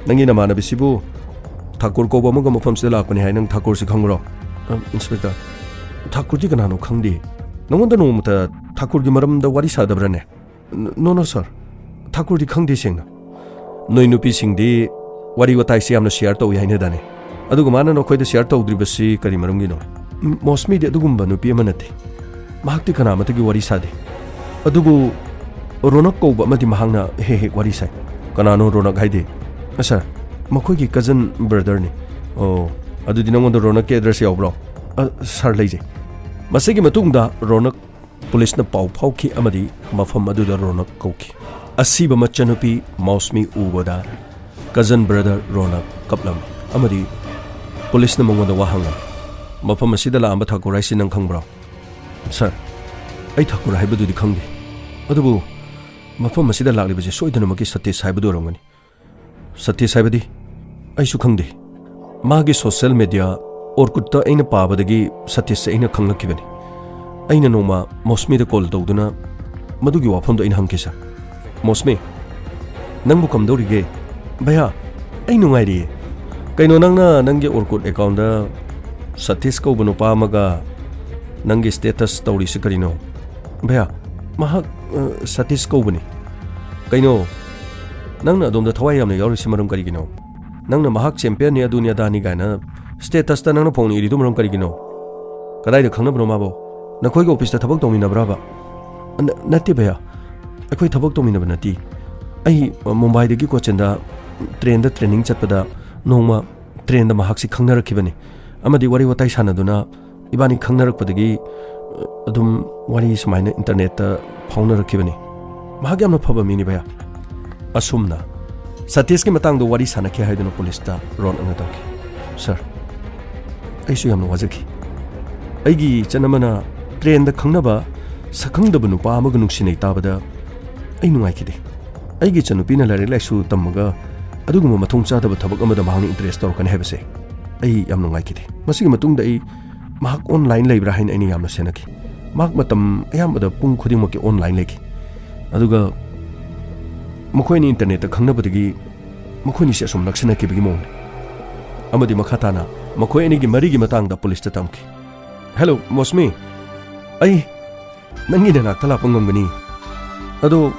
"ꯅꯪꯒꯤ ꯅꯃꯥꯟꯅꯕꯤꯁꯤꯕꯨ ꯊꯥꯀꯨꯔ ꯀꯧꯕ ꯑꯃꯒ ꯃꯐꯝꯁꯤꯗ ꯂꯥꯛꯄꯅꯤ ꯍꯥꯏ꯫ ꯅꯪ ꯊꯥꯀꯨꯔꯁꯤ ꯈꯪꯕ꯭ꯔꯣ? ꯑ, ꯏꯟꯁꯄꯦꯛꯇꯔ, ꯊꯥꯀꯨꯔꯗꯤ ꯀꯅꯥꯅꯣ ꯈꯪꯗꯦ꯫ ꯅꯉꯣꯟꯗ ꯅꯣꯡꯃꯇ ꯊꯥꯀꯨꯔꯒꯤ ꯃꯔꯝꯗ ꯋꯥꯔꯤ ꯁꯥꯗꯕ꯭ꯔꯥꯅꯦ? ꯅꯣ, ꯅꯣ, ꯁꯥꯔ꯫ ꯊꯥꯀꯨꯔꯗꯤ ꯈꯪꯗꯦ ꯁꯦꯡꯅ꯫ ꯅꯣꯏ ꯅꯨꯄꯤꯁꯤꯡꯗꯤ ꯋꯥꯔꯤ ꯋꯥꯇꯥꯏꯁꯤ ꯌꯥꯝꯅ ꯁꯤꯌꯥꯔ ꯇꯧꯏ ꯍꯥꯏꯅꯗꯥꯅꯦ꯫ ꯑꯗꯨꯒ ꯃꯥꯅ ꯅꯈꯣꯏꯗ ꯁꯤꯌꯥꯔ ꯇꯧꯗ꯭ꯔꯤꯕꯁꯤ ꯀꯔꯤ ꯃꯔꯝꯒꯤꯅꯣ? ꯎꯝ, ꯃꯣꯁꯃꯤꯗꯤ ꯑꯗꯨꯒꯨꯝꯕ ꯅꯨꯄꯤ ꯑꯃ ꯅꯠꯇꯦ꯫ ꯃꯍꯥꯛꯇꯤ ꯀꯅꯥ ꯑꯃꯠꯇꯒꯤ ꯋꯥꯔꯤ ꯁꯥꯗꯦ꯫ ꯑꯗꯨꯕꯨ ꯔꯣꯅꯛ ꯀꯧꯕ ꯑꯃꯗꯤ ꯃꯍꯥꯛꯅ ꯍꯦꯛ ꯍꯦꯛ ꯋꯥꯔꯤ ꯁꯥꯏ꯫ ꯀꯅꯥꯅꯣ ꯔꯣꯅꯛ ꯍꯥꯏꯗꯤ? ꯑ, ꯁꯥꯔ, ꯃꯈꯣꯏꯒꯤ ꯀꯖꯟ ꯕ꯭ꯔꯗꯔꯅꯤ꯫ ꯑꯣ, ꯑꯗꯨꯗꯤ ꯅꯉꯣꯟꯗ ꯔꯣꯅꯛꯀꯤ ꯑꯦꯗ꯭ꯔꯦꯁ ꯌꯥꯎꯕ꯭ꯔꯣ? ꯑ, ꯁꯥꯔ, ꯂꯩꯖꯩ꯫ ꯃꯁꯤꯒꯤ ꯃꯇꯨꯡꯗ ꯔꯣꯅꯛ ꯄꯨꯂꯤꯁꯅ ꯄꯥꯎ ꯐꯥꯎꯈꯤ ꯑꯃꯗꯤ ꯃꯐꯝ ꯑꯗꯨꯗ ꯔꯣꯅꯛ ꯀꯧꯈꯤ꯫ ꯑꯁꯤꯕ ꯃꯆꯟꯅꯨꯄꯤ ꯃꯧꯁꯃꯤ ꯎꯕꯗ ꯀꯖꯟ ꯕ꯭ꯔꯗꯔ ꯔꯣꯅꯛ ꯀꯞꯂꯝꯃꯤ ꯑꯃꯗꯤ ꯄꯨꯂꯤꯁꯅ ꯃꯉꯣꯟꯗ ꯋꯥ ꯍꯪꯂꯝꯃꯤ꯫ "ꯃꯐꯝ ꯑꯁꯤꯗ ꯂꯥꯛꯑꯝꯕ ꯊꯥꯀꯨꯔ ꯍꯥꯏꯁꯤ ꯅꯪ ꯈꯪꯕ꯭ꯔꯣ?" "ꯁꯥꯔ, ꯑꯩ ꯊꯥꯀꯨꯔ ꯍꯥꯏꯕꯗꯨꯗꯤ ꯈꯪꯗꯦ, ꯑꯗꯨꯕꯨ ꯃꯐꯝ ꯑꯁꯤꯗ ꯂꯥꯛꯂꯤꯕꯁꯦ ꯁꯣꯏꯗꯅꯃꯛꯀꯤ ꯁꯇꯤꯁ ꯍꯥꯏꯕꯗꯨ ꯑꯣꯏꯔꯝꯒꯅꯤ꯫" "ꯁꯇꯤꯁ ꯍꯥꯏꯕꯗꯤ?" "ꯑꯩꯁꯨ ꯈꯪꯗꯦ꯫ ꯃꯥꯒꯤ ꯁꯣꯁꯤꯌꯦꯜ ꯃꯦꯗꯤꯌꯥ ꯑꯣꯔꯀꯨꯠꯇ ꯑꯩꯅ ꯄꯥꯕꯗꯒꯤ ꯁꯇꯤꯁꯁꯦ ꯑꯩꯅ ꯈꯪꯂꯛꯈꯤꯕꯅꯤ꯫ ꯑꯩꯅ ꯅꯣꯡꯃ ꯃꯣꯁꯃꯤꯗ ꯀꯣꯜ ꯇꯧꯗꯨꯅ ꯃꯗꯨꯒꯤ ꯋꯥꯐꯝꯗꯣ ꯑꯩꯅ ꯍꯪꯈꯤ, ꯁꯥꯔ꯫ ꯃꯣꯁꯃꯤ, ꯅꯪꯕꯨ ꯀꯝꯗꯧꯔꯤꯒꯦ?" "ꯚꯩꯌꯥ, ꯑꯩ ꯅꯨꯡꯉꯥꯏꯔꯤꯌꯦ꯫ ꯀꯩꯅꯣ, ꯅꯪꯅ ꯅꯪꯒꯤ ꯑꯣꯔꯀꯨꯠ ꯑꯦꯀꯥꯎꯟꯗ ꯁꯇꯤꯁ ꯀꯧꯕ ꯅꯨꯄꯥ ꯑꯃꯒ ꯅꯪꯒꯤ ꯁ꯭ꯇꯦꯇꯁ ꯇꯧꯔꯤꯁꯤ ꯀꯔꯤꯅꯣ?" "ꯚꯩꯌꯥ, ꯃꯍꯥꯛ, ꯑ, ꯁꯇꯤꯁ ꯀꯧꯕꯅꯤ꯫" "ꯀꯩꯅꯣ, ꯅꯪꯅ ꯑꯗꯣꯝꯗ ꯊꯋꯥꯏ ꯌꯥꯝꯅ ꯌꯥꯎꯔꯤꯁꯤ ꯃꯔꯝ ꯀꯔꯤꯒꯤꯅꯣ? ꯅꯪꯅ ꯃꯍꯥꯛ ꯆꯦꯝꯄꯤꯌꯟꯅꯤ, ꯑꯗꯨꯅꯤ ꯑꯗꯥꯅꯤ ꯀꯥꯏꯅ ꯁ꯭ꯇꯦꯇꯁꯇ ꯅꯪꯅ ꯐꯣꯡꯅ ꯏꯔꯤꯗꯨ ꯃꯔꯝ ꯀꯔꯤꯒꯤꯅꯣ? ꯀꯗꯥꯏꯗ ꯈꯪꯅꯕꯅꯣ ꯃꯥꯕꯣ? ꯅꯈꯣꯏꯒꯤ ꯑꯣꯐꯤꯁꯇ ꯊꯕꯛ ꯇꯧꯃꯤꯟꯅꯕ꯭ꯔꯕ?" "ꯅ-, ꯅꯠꯇꯦ ꯚꯩꯌꯥ, ꯑꯩꯈꯣꯏ ꯊꯕꯛ ꯇꯧꯃꯤꯟꯅꯕ ꯅꯠꯇꯦ꯫ ꯑꯩ ꯃꯨꯝꯕꯥꯏꯗꯒꯤ ꯀꯣꯆꯤꯟꯗ ꯇ꯭ꯔꯦꯟꯗ ꯇ꯭ꯔꯦꯅꯤꯡ ꯆꯠꯄꯗ ꯅꯣꯡꯃ ꯇ꯭ꯔꯦꯟꯗ ꯃꯍꯥꯛꯁꯤ ꯈꯪꯅꯔꯛꯈꯤꯕꯅꯤ ꯑꯃꯗꯤ ꯋꯥꯔꯤ ꯋꯥꯇꯥꯏ ꯁꯥꯟꯅꯗꯨꯅ ꯏꯕꯥꯅꯤ ꯈꯪꯅꯔꯛꯄꯗꯒꯤ, ꯑ, ꯑꯗꯨꯝ ꯋꯥꯔꯤ ꯁꯨꯃꯥꯏꯅ ꯏꯟꯇꯔꯅꯦꯠꯇ ꯐꯥꯎꯅꯔꯛꯈꯤꯕꯅꯤ꯫ ꯃꯍꯥꯛ ꯌꯥꯝꯅ ꯐꯕ ꯃꯤꯅꯤ ꯚꯩꯌꯥ꯫" ꯑꯁꯨꯝꯅ ꯁꯇꯤꯁꯀꯤ ꯃꯇꯥꯡꯗ ꯋꯥꯔꯤ ꯁꯥꯟꯅꯈꯤ ꯍꯥꯏꯗꯨꯅ ꯄꯨꯂꯤꯁꯇ ꯔꯣꯟ ꯑꯃ ꯇꯧꯈꯤ꯫ "ꯁꯥꯔ, ꯑꯩꯁꯨ ꯌꯥꯝꯅ ꯋꯥꯖꯈꯤ꯫ ꯑꯩꯒꯤ ꯏꯆꯟ ꯑꯃꯅ ꯇ꯭ꯔꯦꯟꯗ ꯈꯪꯅꯕ ꯁꯛꯈꯪꯗꯕ ꯅꯨꯄꯥ ꯑꯃꯒ ꯅꯨꯡꯁꯤꯅꯩ ꯇꯥꯕꯗ ꯑꯩ ꯅꯨꯡꯉꯥꯏꯈꯤꯗꯦ꯫ ꯑꯩꯒꯤ ꯏꯆꯟꯅꯨꯄꯤꯅ ꯂꯥꯏꯔꯤꯛ ꯂꯥꯏꯁꯨ ꯇꯝꯃꯒ ꯑꯗꯨꯒꯨꯝꯕ ꯃꯊꯣꯡ ꯆꯥꯗꯕ ꯊꯕꯛ ꯑꯃꯗ ꯃꯍꯥꯛꯅ ꯏꯟꯇꯔꯦꯁ ꯇꯧꯔꯛꯀꯅꯤ ꯍꯥꯏꯕꯁꯦ ꯑꯩ ꯌꯥꯝ ꯅꯨꯡꯉꯥꯏꯈꯤꯗꯦ꯫ ꯃꯁꯤꯒꯤ ꯃꯇꯨꯡꯗ ꯑꯩ ꯃꯍꯥꯛ ꯑꯣꯟꯂꯥꯏꯟ ꯂꯩꯕ꯭ꯔꯥ ꯍꯥꯏꯅ ꯑꯩꯅ ꯌꯥꯝꯅ ꯁꯦꯟꯅꯈꯤ꯫ ꯃꯍꯥꯛ ꯃꯇꯝ ꯑꯌꯥꯝꯕꯗ ꯄꯨꯡ ꯈꯨꯗꯤꯡꯃꯛꯀꯤ ꯑꯣꯟꯂꯥꯏꯟ ꯂꯩꯈꯤ꯫ ꯑꯗꯨꯒ ꯃꯈꯣꯏ ꯑꯅꯤ ꯏꯟꯇꯔꯅꯦꯠꯇ ꯈꯪꯅꯕꯗꯒꯤ ꯃꯈꯣꯏ ꯑꯅꯤꯁꯦ ꯑꯁꯨꯝ ꯅꯛꯁꯤꯟꯅꯈꯤꯕꯒꯤ ꯃꯑꯣꯡꯅꯤ꯫ ꯑꯃꯗꯤ ꯃꯈꯥ ꯇꯥꯅ ꯃꯈꯣꯏ ꯑꯅꯤꯒꯤ ꯃꯔꯤꯒꯤ ꯃꯇꯥꯡꯗ ꯄꯨꯂꯤꯁꯇ ꯇꯝꯈꯤ꯫ "ꯍꯦꯂꯣ, ꯃꯣꯁꯃꯤ꯫ ꯑꯩ ꯅꯪꯒꯤ ꯅꯅꯥꯛꯇ ꯂꯥꯛꯄ ꯉꯝꯒꯅꯤ꯫ ꯑꯗꯣ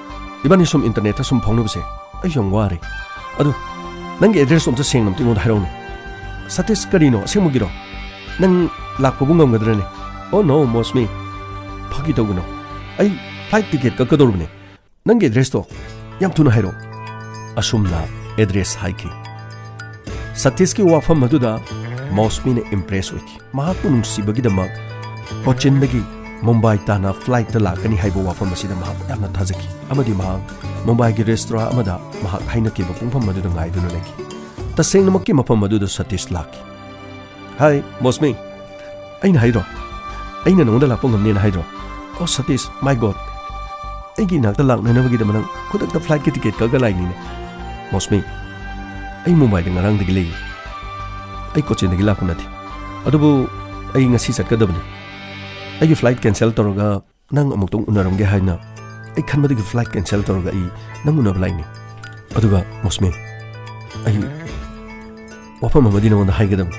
ꯏꯕꯥꯅꯤ ꯁꯨꯝ ꯏꯟꯇꯔꯅꯦꯠꯇ ꯁꯨꯝ ꯐꯥꯎꯅꯕꯁꯦ ꯑꯩ ꯌꯥꯝ ꯋꯥꯔꯦ꯫ ꯑꯗꯣ ꯅꯪꯒꯤ ꯑꯦꯗ꯭ꯔꯦꯁ ꯑꯝꯇ ꯁꯦꯡꯅ ꯑꯝꯇ ꯑꯩꯉꯣꯟꯗ ꯍꯥꯏꯔꯛꯎꯅꯦ꯫ ꯁꯇꯤꯁ, ꯀꯔꯤꯅꯣ? ꯑꯁꯦꯡꯕꯒꯤꯔꯣ? ꯅꯪ ꯂꯥꯛꯄꯕꯨ ꯉꯝꯒꯗ꯭ꯔꯅꯦ?" "ꯑꯣ ꯅꯣ, ꯃꯣꯁꯃꯤ꯫ ꯐꯥꯒꯤ ꯇꯧꯒꯅꯨ꯫ ꯑꯩ ꯐ꯭ꯂꯥꯏꯠ ꯇꯤꯀꯦꯠ ꯀꯛꯀꯗꯧꯔꯕꯅꯦ꯫ ꯅꯪꯒꯤ ꯑꯦꯗ꯭ꯔꯦꯁꯇꯣ ꯌꯥꯝ ꯊꯨꯅ ꯍꯥꯏꯔꯛꯑꯣ꯫" ꯑꯁꯨꯝꯅ ꯑꯦꯗ꯭ꯔꯦꯁ ꯍꯥꯏꯈꯤ꯫ ꯁꯇꯤꯁꯀꯤ ꯋꯥꯐꯝ ꯑꯗꯨꯗ ꯃꯣꯁꯃꯤꯅ ꯏꯝꯄ꯭ꯔꯦꯁ ꯑꯣꯏꯈꯤ꯫ ꯃꯍꯥꯛꯄꯨ ꯅꯨꯡꯁꯤꯕꯒꯤꯗꯃꯛ ꯀꯣꯆꯤꯟꯗꯒꯤ ꯃꯨꯝꯕꯥꯏ ꯇꯥꯅ ꯐ꯭ꯂꯥꯏꯠꯇ ꯂꯥꯛꯀꯅꯤ ꯍꯥꯏꯕ ꯋꯥꯐꯝ ꯑꯁꯤꯗ ꯃꯍꯥꯛ ꯌꯥꯝꯅ ꯊꯥꯖꯈꯤ, ꯑꯃꯗꯤ ꯃꯍꯥꯛ ꯃꯨꯝꯕꯥꯏꯒꯤ ꯔꯦꯁꯇꯨꯔꯥ ꯑꯃꯗ ꯃꯍꯥꯛ ꯍꯥꯏꯅꯈꯤꯕ ꯄꯨꯡꯐꯝ ꯑꯗꯨꯗ ꯉꯥꯏꯗꯨꯅ ꯂꯩꯈꯤ꯫ ꯇꯁꯦꯡꯅꯃꯛꯀꯤ ꯃꯐꯝ ꯑꯗꯨꯗ ꯁꯇꯤꯁ ꯂꯥꯛꯈꯤ꯫ "ꯍꯥꯏ, ꯃꯣꯁꯃꯤ꯫ ꯑꯩꯅ ꯍꯥꯏꯗ꯭ꯔꯣ? ꯑꯩꯅ ꯅꯉꯣꯟꯗ ꯂꯥꯛꯄ ꯉꯝꯅꯦꯅ ꯍꯥꯏꯗ꯭ꯔꯣ? ꯑꯣ ꯁꯇꯤꯁ, ꯃꯥꯏ ꯒꯣꯗ꯫ ꯑꯩꯒꯤ ꯏꯅꯥꯛꯇ ꯂꯥꯛꯅꯅꯕꯒꯤꯗꯃꯛ ꯅꯪ ꯈꯨꯗꯛꯇ ꯐ꯭ꯂꯥꯏꯠꯀꯤ ꯇꯤꯀꯦꯠ ꯀꯛꯑꯒ ꯂꯥꯛꯏꯅꯤꯅꯦ꯫ ꯃꯣꯁꯃꯤ, ꯑꯩ ꯃꯨꯝꯕꯥꯏꯗ ꯉꯔꯥꯡꯗꯒꯤ ꯂꯩ꯫ ꯑꯩ ꯀꯣꯆꯤꯟꯗꯒꯤ ꯂꯥꯛꯄ ꯅꯠꯇꯦ꯫ ꯑꯗꯨꯕꯨ ꯑꯩ ꯉꯁꯤ ꯆꯠꯀꯗꯕꯅꯤ꯫ ꯑꯩꯒꯤ ꯐ꯭ꯂꯥꯏꯠ ꯀꯦꯟꯁꯦꯜ ꯇꯧꯔꯒ ꯅꯪ ꯑꯃꯨꯛꯇꯪ ꯎꯅꯔꯝꯒꯦ ꯍꯥꯏꯅ ꯑꯩ ꯈꯟꯕꯗꯒꯤ ꯐ꯭ꯂꯥꯏꯠ ꯀꯦꯟꯁꯦꯜ ꯇꯧꯔꯒ ꯑꯩ ꯅꯪ ꯎꯅꯕ ꯂꯥꯛꯏꯅꯤ꯫ ꯑꯗꯨꯒ ꯃꯣꯁꯃꯤ, ꯑꯩ ꯋꯥꯐꯝ ꯑꯃꯗꯤ ꯅꯉꯣꯟꯗ ꯍꯥꯏꯒꯗꯕꯅꯤ,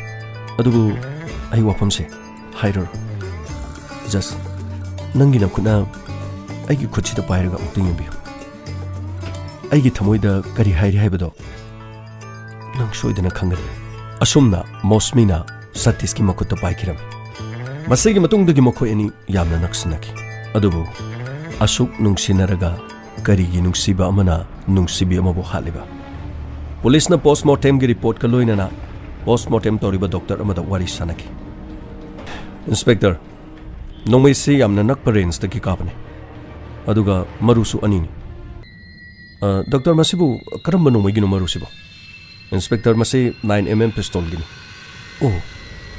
ꯑꯗꯨꯕꯨ ꯑꯩ ꯋꯥꯐꯝꯁꯦ ꯍꯥꯏꯔꯔꯣꯏ꯫ ꯖꯁ ꯅꯪꯒꯤ ꯅꯈꯨꯠꯅ ꯑꯩꯒꯤ ꯈꯨꯠꯁꯤꯗ ꯄꯥꯏꯔꯒ ꯑꯃꯨꯛꯇꯪ ꯌꯦꯡꯕꯤꯌꯨ꯫ ꯑꯩꯒꯤ ꯊꯃꯣꯏꯗ ꯀꯔꯤ ꯍꯥꯏꯔꯤ ꯍꯥꯏꯕꯗꯣ ꯅꯪ ꯁꯣꯏꯗꯅ ꯈꯪꯒꯅꯤ꯫" ꯑꯁꯨꯝꯅ ꯃꯣꯁꯃꯤꯅ ꯁꯇꯤꯁꯀꯤ ꯃꯈꯨꯠꯇ ꯄꯥꯏꯈꯤꯔꯝꯃꯤ꯫ ꯃꯁꯤꯒꯤ ꯃꯇꯨꯡꯗꯒꯤ ꯃꯈꯣꯏ ꯑꯅꯤ ꯌꯥꯝꯅ ꯅꯛꯁꯤꯟꯅꯈꯤ꯫ ꯑꯗꯨꯕꯨ ꯑꯁꯨꯛ ꯅꯨꯡꯁꯤꯅꯔꯒ ꯀꯔꯤꯒꯤ ꯅꯨꯡꯁꯤꯕ ꯑꯃꯅ ꯅꯨꯡꯁꯤꯕꯤ ꯑꯃꯕꯨ ꯍꯥꯠꯂꯤꯕ? ꯄꯨꯂꯤꯁꯅ ꯄꯣꯁꯃꯣꯔꯇꯦꯝꯒꯤ ꯔꯤꯄꯣꯔꯠꯀ ꯂꯣꯏꯅꯅ ꯄꯣꯁꯃꯣꯔꯇꯦꯝ ꯇꯧꯔꯤꯕ ꯗꯣꯛꯇꯔ ꯑꯃꯗ ꯋꯥꯔꯤ ꯁꯥꯅꯈꯤ꯫ "ꯏꯟꯁꯄꯦꯛꯇꯔ, ꯅꯣꯡꯃꯩꯁꯤ ꯌꯥꯝꯅ ꯅꯛꯄ ꯔꯦꯟꯖꯇꯒꯤ ꯀꯥꯞꯄꯅꯤ, ꯑꯗꯨꯒ ꯃꯔꯨꯁꯨ ꯑꯅꯤꯅꯤ꯫ ꯑ, ꯗꯣꯛꯇꯔ, ꯃꯁꯤꯕꯨ ꯀꯔꯝꯕ ꯅꯣꯡꯃꯩꯒꯤꯅꯣ ꯃꯔꯨꯁꯤꯕꯣ?" "ꯏꯟꯁꯄꯦꯛꯇꯔ, ꯃꯁꯤ ꯅꯥꯏꯟ ꯑꯦꯝ ꯑꯦꯝ ꯄꯤꯁꯇꯣꯜꯒꯤꯅꯤ꯫" "ꯑꯣ,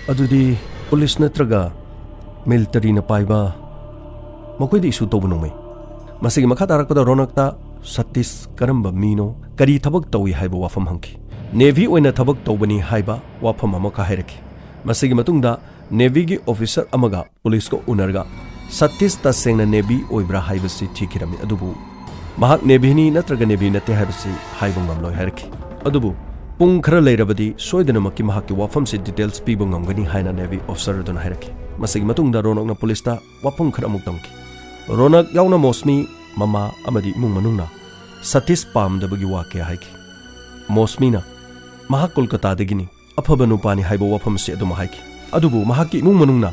ꯑꯗꯨꯗꯤ ꯄꯨꯂꯤꯁ ꯅꯠꯇ꯭ꯔꯒ ꯃꯤꯂꯤꯇꯔꯤꯅ ꯄꯥꯏꯕ, ꯃꯈꯣꯏꯗ ꯏꯁꯨ ꯇꯧꯕ ꯅꯣꯡꯃꯩ꯫" ꯃꯁꯤꯒꯤ ꯃꯈꯥ ꯇꯥꯔꯛꯄꯗ ꯔꯣꯅꯛꯇ ꯁꯇꯤꯁ ꯀꯔꯝꯕ ꯃꯤꯅꯣ, ꯀꯔꯤ ꯊꯕꯛ ꯇꯧꯏ ꯍꯥꯏꯕ ꯋꯥꯐꯝ ꯍꯪꯈꯤ꯫ "ꯅꯦꯚꯤ ꯑꯣꯏꯅ ꯊꯕꯛ ꯇꯧꯕꯅꯤ" ꯍꯥꯏꯕ ꯋꯥꯐꯝ ꯑꯃꯈꯛ ꯍꯥꯏꯔꯛꯈꯤ꯫ ꯃꯁꯤꯒꯤ ꯃꯇꯨꯡꯗ ꯅꯦꯚꯤꯒꯤ ꯑꯣꯐꯤꯁꯔ ꯑꯃꯒ ꯄꯨꯂꯤꯁꯀ ꯎꯅꯔꯒ ꯁꯇꯤꯁ ꯇꯁꯦꯡꯅ ꯅꯦꯚꯤ ꯑꯣꯏꯕ꯭ꯔꯥ ꯍꯥꯏꯕꯁꯤ ꯊꯤꯈꯤꯔꯝꯃꯤ, ꯑꯗꯨꯕꯨ ꯃꯍꯥꯛ ꯅꯦꯚꯤꯅꯤ ꯅꯠꯇ꯭ꯔꯒ ꯅꯦꯚꯤ ꯅꯠꯇꯦ ꯍꯥꯏꯕꯁꯤ ꯍꯥꯏꯕ ꯉꯝꯂꯣꯏ ꯍꯥꯏꯔꯛꯈꯤ꯫ ꯑꯗꯨꯕꯨ ꯄꯨꯡ ꯈꯔ ꯂꯩꯔꯕꯗꯤ ꯁꯣꯏꯗꯅꯃꯛꯀꯤ ꯃꯍꯥꯛꯀꯤ ꯋꯥꯐꯝꯁꯤ details ꯄꯤꯕ ꯉꯝꯒꯅꯤ ꯍꯥꯏꯅ Navy officer ꯑꯗꯨꯅ ꯍꯥꯏꯔꯛꯈꯤ꯫ ꯃꯁꯤꯒꯤ ꯃꯇꯨꯡꯗ ꯔꯣꯅꯛꯅ ꯄꯨꯂꯤꯁꯇ ꯋꯥꯐꯝ ꯈꯔ ꯑꯃꯨꯛ ꯇꯝꯈꯤ꯫ ꯔꯣꯅꯛ ꯌꯥꯎꯅ ꯃꯣꯁꯃꯤ, ꯃꯃꯥ ꯑꯃꯗꯤ ꯏꯃꯨꯡ ꯃꯅꯨꯡꯅ ꯁꯇꯤꯁ ꯄꯥꯝꯗꯕꯒꯤ ꯋꯥ ꯀꯌꯥ ꯍꯥꯏꯈꯤ꯫ ꯃꯣꯁꯃꯤꯅ ꯃꯍꯥꯛ ꯀꯣꯜꯀꯇꯥꯗꯒꯤꯅꯤ, ꯑꯐꯕ ꯅꯨꯄꯥꯅꯤ ꯍꯥꯏꯕ ꯋꯥꯐꯝ ꯑꯁꯤ ꯑꯗꯨꯃꯛ ꯍꯥꯏꯈꯤ꯫ ꯑꯗꯨꯕꯨ ꯃꯍꯥꯛꯀꯤ ꯏꯃꯨꯡ ꯃꯅꯨꯡꯅ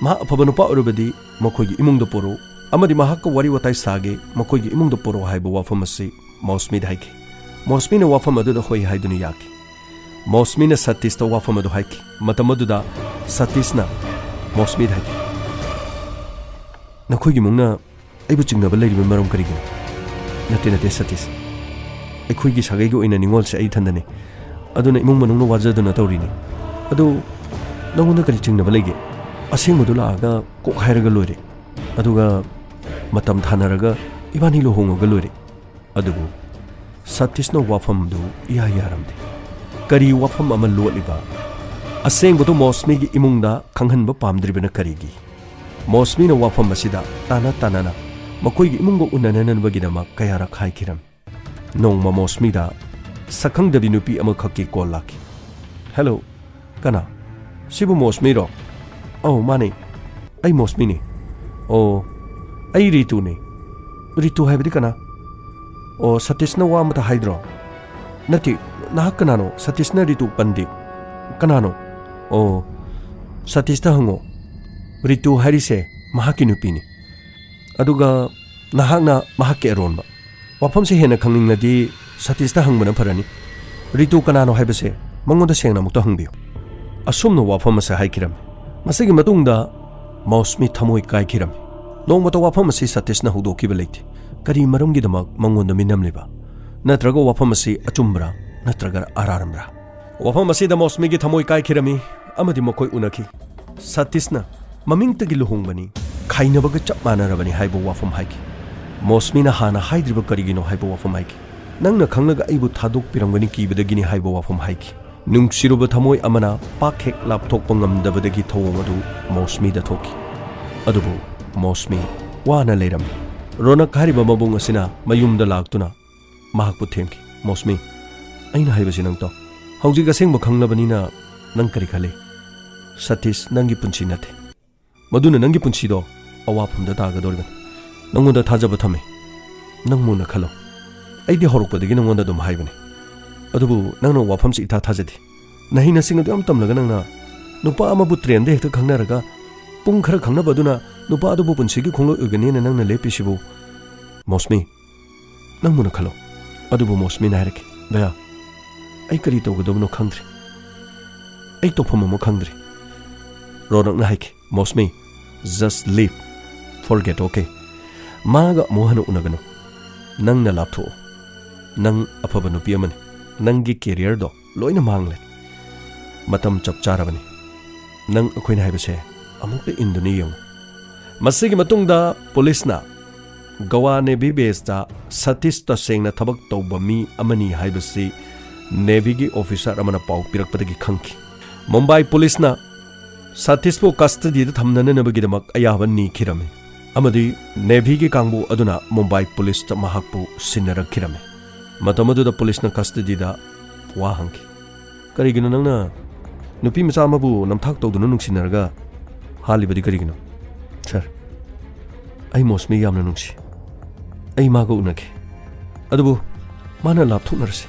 ꯃꯍꯥꯛ ꯑꯐꯕ ꯅꯨꯄꯥ ꯑꯣꯏꯔꯕꯗꯤ ꯃꯈꯣꯏꯒꯤ ꯏꯃꯨꯡꯗ ꯄꯨꯔꯛꯎ ꯑꯃꯗꯤ ꯃꯍꯥꯛꯀ ꯋꯥꯔꯤ ꯋꯥꯇꯥꯏ ꯁꯥꯒꯦ, ꯃꯈꯣꯏꯒꯤ ꯏꯃꯨꯡꯗ ꯄꯨꯔꯛꯎ ꯍꯥꯏꯕ ꯋꯥꯐꯝ ꯑꯁꯤ ꯃꯣꯁꯃꯤꯗ ꯍꯥꯏꯈꯤ꯫ ꯃꯣꯁꯃꯤꯅ ꯋꯥꯐꯝ ꯑꯗꯨꯗ ꯍꯣꯏ ꯍꯥꯏꯗꯨꯅ ꯌꯥꯈꯤ꯫ ꯃꯣꯁꯃꯤꯅ ꯁꯇꯤꯁꯇ ꯋꯥꯐꯝ ꯑꯗꯨ ꯍꯥꯏꯈꯤ꯫ ꯃꯇꯝ ꯑꯗꯨꯗ ꯁꯇꯤꯁꯅ ꯃꯣꯁꯃꯤꯗ ꯍꯥꯏꯈꯤ, "ꯅꯈꯣꯏꯒꯤ ꯏꯃꯨꯡꯅ ꯑꯩꯕꯨ ꯆꯤꯡꯅꯕ ꯂꯩꯔꯤꯕ ꯃꯔꯝ ꯀꯔꯤꯒꯤꯅꯣ?" "ꯅꯠꯇꯦ, ꯅꯠꯇꯦ ꯁꯇꯤꯁ, ꯑꯩꯈꯣꯏꯒꯤ ꯁꯥꯒꯩꯒꯤ ꯑꯣꯏꯅ ꯅꯤꯡꯉꯣꯜꯁꯦ ꯑꯩ ꯏꯊꯟꯗꯅꯤ꯫ ꯑꯗꯨꯅ ꯏꯃꯨꯡ ꯃꯅꯨꯡꯅ ꯋꯥꯖꯗꯨꯅ ꯇꯧꯔꯤꯅꯤ꯫ ꯑꯗꯨ ꯅꯉꯣꯟꯗ ꯀꯔꯤ ꯆꯤꯡꯅꯕ ꯂꯩꯒꯦ? ꯑꯁꯦꯡꯕꯗꯨ ꯂꯥꯛꯑꯒ ꯀꯣꯛ ꯍꯥꯏꯔꯒ ꯂꯣꯏꯔꯦ꯫ ꯑꯗꯨꯒ ꯃꯇꯝ ꯊꯥꯅꯔꯒ ꯏꯕꯥꯅꯤ ꯂꯨꯍꯣꯡꯉꯒ ꯂꯣꯏꯔꯦ꯫" ꯑꯗꯨꯕꯨ ꯁꯇꯤꯁꯅ ꯋꯥꯐꯝꯗꯨ ꯏꯌꯥ ꯌꯥꯔꯝꯗꯦ꯫ ꯀꯔꯤ ꯋꯥꯐꯝ ꯑꯃ ꯂꯣꯠꯂꯤꯕ? ꯑꯁꯦꯡꯕꯗꯨ ꯃꯣꯁꯃꯤꯒꯤ ꯏꯃꯨꯡꯗ ꯈꯪꯍꯟꯕ ꯄꯥꯝꯗ꯭ꯔꯤꯕꯅ ꯀꯔꯤꯒꯤ? ꯃꯣꯁꯃꯤꯅ ꯋꯥꯐꯝ ꯑꯁꯤꯗ ꯇꯥꯅ ꯇꯥꯅꯅ ꯃꯈꯣꯏꯒꯤ ꯏꯃꯨꯡꯒ ꯎꯅꯅꯅꯕꯒꯤꯗꯃꯛ ꯀꯌꯥꯔꯛ ꯍꯥꯏꯈꯤꯔꯝꯃꯤ꯫ ꯅꯣꯡꯃ ꯃꯣꯁꯃꯤꯗ ꯁꯛꯈꯪꯗꯕꯤ ꯅꯨꯄꯤ ꯑꯃꯈꯛꯀꯤ ꯀꯣꯜ ꯂꯥꯛꯈꯤ꯫ "ꯍꯦꯜꯂꯣ, ꯀꯅꯥ? ꯁꯤꯕꯨ ꯃꯣꯁꯃꯤꯔꯣ?" "ꯑꯧ, ꯃꯥꯅꯦ꯫ ꯑꯩ ꯃꯣꯁꯃꯤꯅꯦ꯫" "ꯑꯣ, ꯑꯩ ꯔꯤꯇꯨꯅꯦ꯫" "ꯔꯤꯇꯨ ꯍꯥꯏꯕꯗꯤ ꯀꯅꯥ?" "ꯑꯣ, ꯁꯇꯤꯁꯅ ꯋꯥ ꯑꯃꯇ ꯍꯥꯏꯗ꯭ꯔꯣ?" "ꯅꯠꯇꯦ, ꯅꯍꯥꯛ ꯀꯅꯥꯅꯣ? ꯁꯇꯤꯁꯅ ꯔꯤꯇꯨ ꯄꯟꯗꯦ꯫" "ꯀꯅꯥꯅꯣ?" "ꯑꯣ, ꯁꯇꯤꯁꯇ ꯍꯪꯉꯣ꯫ ꯔꯤꯇꯨ ꯍꯥꯏꯔꯤꯁꯦ ꯃꯍꯥꯛꯀꯤ ꯅꯨꯄꯤꯅꯤ꯫ ꯑꯗꯨꯒ ꯅꯍꯥꯛꯅ ꯃꯍꯥꯛꯀꯤ ꯑꯔꯣꯟꯕ꯫ ꯋꯥꯐꯝꯁꯦ ꯍꯦꯟꯅ ꯈꯪꯅꯤꯡꯂꯗꯤ ꯁꯇꯤꯁꯇ ꯍꯪꯕꯅ ꯐꯔꯅꯤ꯫ ꯔꯤꯇꯨ ꯀꯅꯥꯅꯣ ꯍꯥꯏꯕꯁꯦ ꯃꯉꯣꯟꯗ ꯁꯦꯡꯅ ꯑꯃꯨꯛꯇ ꯍꯪꯕꯤꯌꯨ꯫" ꯑꯁꯨꯝꯅ ꯋꯥꯐꯝ ꯑꯁꯤ ꯍꯥꯏꯈꯤꯔꯝꯃꯤ꯫ ꯃꯁꯤꯒꯤ ꯃꯇꯨꯡꯗ ꯃꯧꯁꯃꯤ ꯊꯃꯣꯏ ꯀꯥꯏꯈꯤꯔꯝꯃꯤ꯫ ꯅꯣꯡꯃꯇ ꯋꯥꯐꯝ ꯑꯁꯤ ꯁꯇꯤꯁꯅ ꯍꯧꯗꯣꯛꯈꯤꯕ ꯂꯩꯇꯦ꯫ ꯀꯔꯤ ꯃꯔꯝꯒꯤꯗꯃꯛ ꯃꯉꯣꯟꯗ ꯃꯤꯅꯝꯂꯤꯕ? ꯅꯠꯇ꯭ꯔꯒ ꯋꯥꯐꯝ ꯑꯁꯤ ꯑꯆꯨꯝꯕꯔꯥ ꯅꯠꯇ꯭ꯔꯒ ꯑꯔꯥꯔꯝꯕ꯭ꯔꯥ? ꯋꯥꯐꯝ ꯑꯁꯤꯗ ꯃꯧꯁꯃꯤꯒꯤ ꯊꯃꯣꯏ ꯀꯥꯏꯈꯤꯔꯝꯃꯤ ꯑꯃꯗꯤ ꯃꯈꯣꯏ ꯎꯅꯈꯤ꯫ ꯁꯇꯤꯁꯅ ꯃꯃꯤꯡꯇꯒꯤ ꯂꯨꯍꯣꯡꯕꯅꯤ, ꯈꯥꯏꯅꯕꯒ ꯆꯞ ꯃꯥꯟꯅꯔꯕꯅꯤ ꯍꯥꯏꯕ ꯋꯥꯐꯝ ꯍꯥꯏꯈꯤ꯫ ꯃꯧꯁꯃꯤꯅ ꯍꯥꯟꯅ ꯍꯥꯏꯗ꯭ꯔꯤꯕ ꯀꯔꯤꯒꯤꯅꯣ ꯍꯥꯏꯕ ꯋꯥꯐꯝ ꯍꯥꯏꯈꯤ꯫ "ꯅꯪꯅ ꯈꯪꯂꯒ ꯑꯩꯕꯨ ꯊꯥꯗꯣꯛꯄꯤꯔꯝꯒꯅꯤ ꯀꯤꯕꯗꯒꯤꯅꯤ" ꯍꯥꯏꯕ ꯋꯥꯐꯝ ꯍꯥꯏꯈꯤ꯫ ꯅꯨꯡꯁꯤꯔꯨꯕ ꯊꯃꯣꯏ ꯑꯃꯅ ꯄꯥꯛ ꯍꯦꯛ ꯂꯥꯞꯊꯣꯛꯄ ꯉꯝꯗꯕꯗꯒꯤ ꯊꯧꯑꯣꯡ ꯑꯗꯨ ꯃꯧꯁꯃꯤꯗ ꯊꯣꯛꯈꯤ꯫ ꯑꯗꯨꯕꯨ ꯃꯧꯁꯃꯤ ꯋꯥꯅ ꯂꯩꯔꯝꯃꯤ꯫ ꯔꯣꯅꯛ ꯍꯥꯏꯔꯤꯕ ꯃꯕꯨꯡ ꯑꯁꯤꯅ ꯃꯌꯨꯝꯗ ꯂꯥꯛꯇꯨꯅ ꯃꯍꯥꯛꯄꯨ ꯊꯦꯝꯈꯤ꯫ "ꯃꯧꯁꯃꯤ, ꯑꯩꯅ ꯍꯥꯏꯕꯁꯤ ꯅꯪ ꯇꯧ꯫ ꯍꯧꯖꯤꯛ ꯑꯁꯦꯡꯕ ꯈꯪꯂꯕꯅꯤꯅ ꯅꯪ ꯀꯔꯤ ꯈꯜꯂꯤ? ꯁꯇꯤꯁ ꯅꯪꯒꯤ ꯄꯨꯟꯁꯤ ꯅꯠꯇꯦ꯫ ꯃꯗꯨꯅ ꯅꯪꯒꯤ ꯄꯨꯟꯁꯤꯗꯣ ꯑꯋꯥꯐꯝꯗ ꯇꯥꯒꯗꯧꯔꯤꯕꯅꯤ꯫ ꯅꯪꯉꯣꯟꯗ ꯊꯥꯖꯕ ꯊꯝꯃꯤ꯫ ꯅꯪ ꯃꯨꯟꯅ ꯈꯜꯂꯣ꯫ ꯑꯩꯗꯤ ꯍꯧꯔꯛꯄꯗꯒꯤ ꯅꯪꯉꯣꯟꯗ ꯑꯗꯨꯝ ꯍꯥꯏꯕꯅꯤ꯫ ꯑꯗꯨꯕꯨ ꯅꯪꯅ ꯋꯥꯐꯝꯁꯤ ꯏꯊꯥ ꯊꯥꯖꯗꯦ꯫ ꯅꯍꯩ ꯅꯁꯤꯡ ꯑꯗꯨ ꯌꯥꯝ ꯇꯝꯂꯒ ꯅꯪꯅ ꯅꯨꯄꯥ ꯑꯃꯕꯨ ꯇ꯭ꯔꯦꯟꯗ ꯍꯦꯛꯇ ꯈꯪꯅꯔꯒ ꯄꯨꯡ ꯈꯔ ꯈꯪꯅꯕ ꯑꯗꯨꯅ ꯅꯨꯄꯥ ꯑꯗꯨꯕꯨ ꯄꯨꯟꯁꯤꯒꯤ ꯈꯣꯡꯂꯣꯏ ꯑꯣꯏꯒꯅꯤꯅ ꯅꯪꯅ ꯂꯦꯞꯄꯤꯁꯤꯕꯨ? ꯃꯣꯁꯃꯤ, ꯅꯪ ꯃꯨꯟꯅ ꯈꯜꯂꯣ꯫ ꯑꯗꯨꯕꯨ ꯃꯣꯁꯃꯤꯅ ꯍꯥꯏꯔꯛꯈꯤ, "ꯚꯌꯥ, ꯑꯩ ꯀꯔꯤ ꯇꯧꯒꯗꯕꯅꯣ ꯈꯪꯗ꯭ꯔꯦ꯫ ꯑꯩ ꯇꯧꯐꯝ ꯑꯃ ꯈꯪꯗ꯭ꯔꯦ꯫" ꯔꯣꯅꯛꯅ ꯍꯥꯏꯈꯤ, "mosambi, just leave, forget, okay? ꯃꯥꯒ ꯑꯃꯨꯛ ꯍꯟꯅ ꯎꯅꯒꯅꯨ꯫ ꯅꯪꯅ ꯂꯥꯞꯊꯣꯛꯑꯣ꯫ ꯅꯪ ꯑꯐꯕ ꯅꯨꯄꯤ ꯑꯃꯅꯤ꯫ ꯅꯪꯒꯤ ꯀꯦꯔꯤꯌꯔꯗꯣ ꯂꯣꯏꯅ ꯃꯥꯡꯂꯦ꯫ ꯃꯇꯝ ꯆꯞ ꯆꯥꯔꯕꯅꯤ꯫ ꯅꯪ ꯑꯩꯈꯣꯏꯅ ꯍꯥꯏꯕꯁꯦ ꯑꯃꯨꯛꯇ ꯏꯟꯗꯨꯅ ꯌꯦꯡꯉꯨ꯫" ꯃꯁꯤꯒꯤ ꯃꯇꯨꯡꯗ ꯄꯨꯂꯤꯁꯅ ꯒꯋꯥ ꯅꯦꯚꯤ ꯕꯦꯁꯇ ꯁꯇꯤꯁ ꯇꯁꯦꯡꯅ ꯊꯕꯛ ꯇꯧꯕ ꯃꯤ ꯑꯃꯅꯤ ꯍꯥꯏꯕꯁꯤ ꯅꯦꯚꯤꯒꯤ ꯑꯣꯐꯤꯁꯥꯔ ꯑꯃꯅ ꯄꯥꯎ ꯄꯤꯔꯛꯄꯗꯒꯤ ꯈꯪꯈꯤ꯫ ꯃꯨꯝꯕꯥꯏ ꯄꯨꯂꯤꯁꯅ ꯁꯇꯤꯁꯄꯨ ꯀꯁꯇꯗꯤꯗ ꯊꯝꯅꯅꯕꯒꯤꯗꯃꯛ ꯑꯌꯥꯕ ꯅꯤꯈꯤꯔꯝꯃꯤ ꯑꯃꯗꯤ ꯅꯦꯚꯤꯒꯤ ꯀꯥꯡꯕꯨ ꯑꯗꯨꯅ ꯃꯨꯝꯕꯥꯏ ꯄꯨꯂꯤꯁꯇ ꯃꯍꯥꯛꯄꯨ ꯁꯤꯟꯅꯔꯛꯈꯤꯔꯝꯃꯤ꯫ ꯃꯇꯝ ꯑꯗꯨꯗ ꯄꯨꯂꯤꯁꯅ ꯀꯁꯇꯗꯤꯗ ꯋꯥ ꯍꯪꯈꯤ, "ꯀꯔꯤꯒꯤꯅꯣ ꯅꯪꯅ ꯅꯨꯄꯤ ꯃꯆꯥ ꯑꯃꯕꯨ ꯅꯝꯊꯥꯛ ꯇꯧꯗꯨꯅ ꯅꯨꯡꯁꯤꯅꯔꯒ ꯍꯥꯠꯂꯤꯕꯗꯤ ꯀꯔꯤꯒꯤꯅꯣ?" "ꯁꯥꯔ, ꯑꯩ ꯃꯣꯁꯃꯤ ꯌꯥꯝꯅ ꯅꯨꯡꯁꯤ꯫ ꯑꯩ ꯃꯥꯒ ꯎꯅꯒꯦ꯫ ꯑꯗꯨꯕꯨ ꯃꯥꯅ ꯂꯥꯞꯊꯣꯛꯅꯔꯁꯤ꯫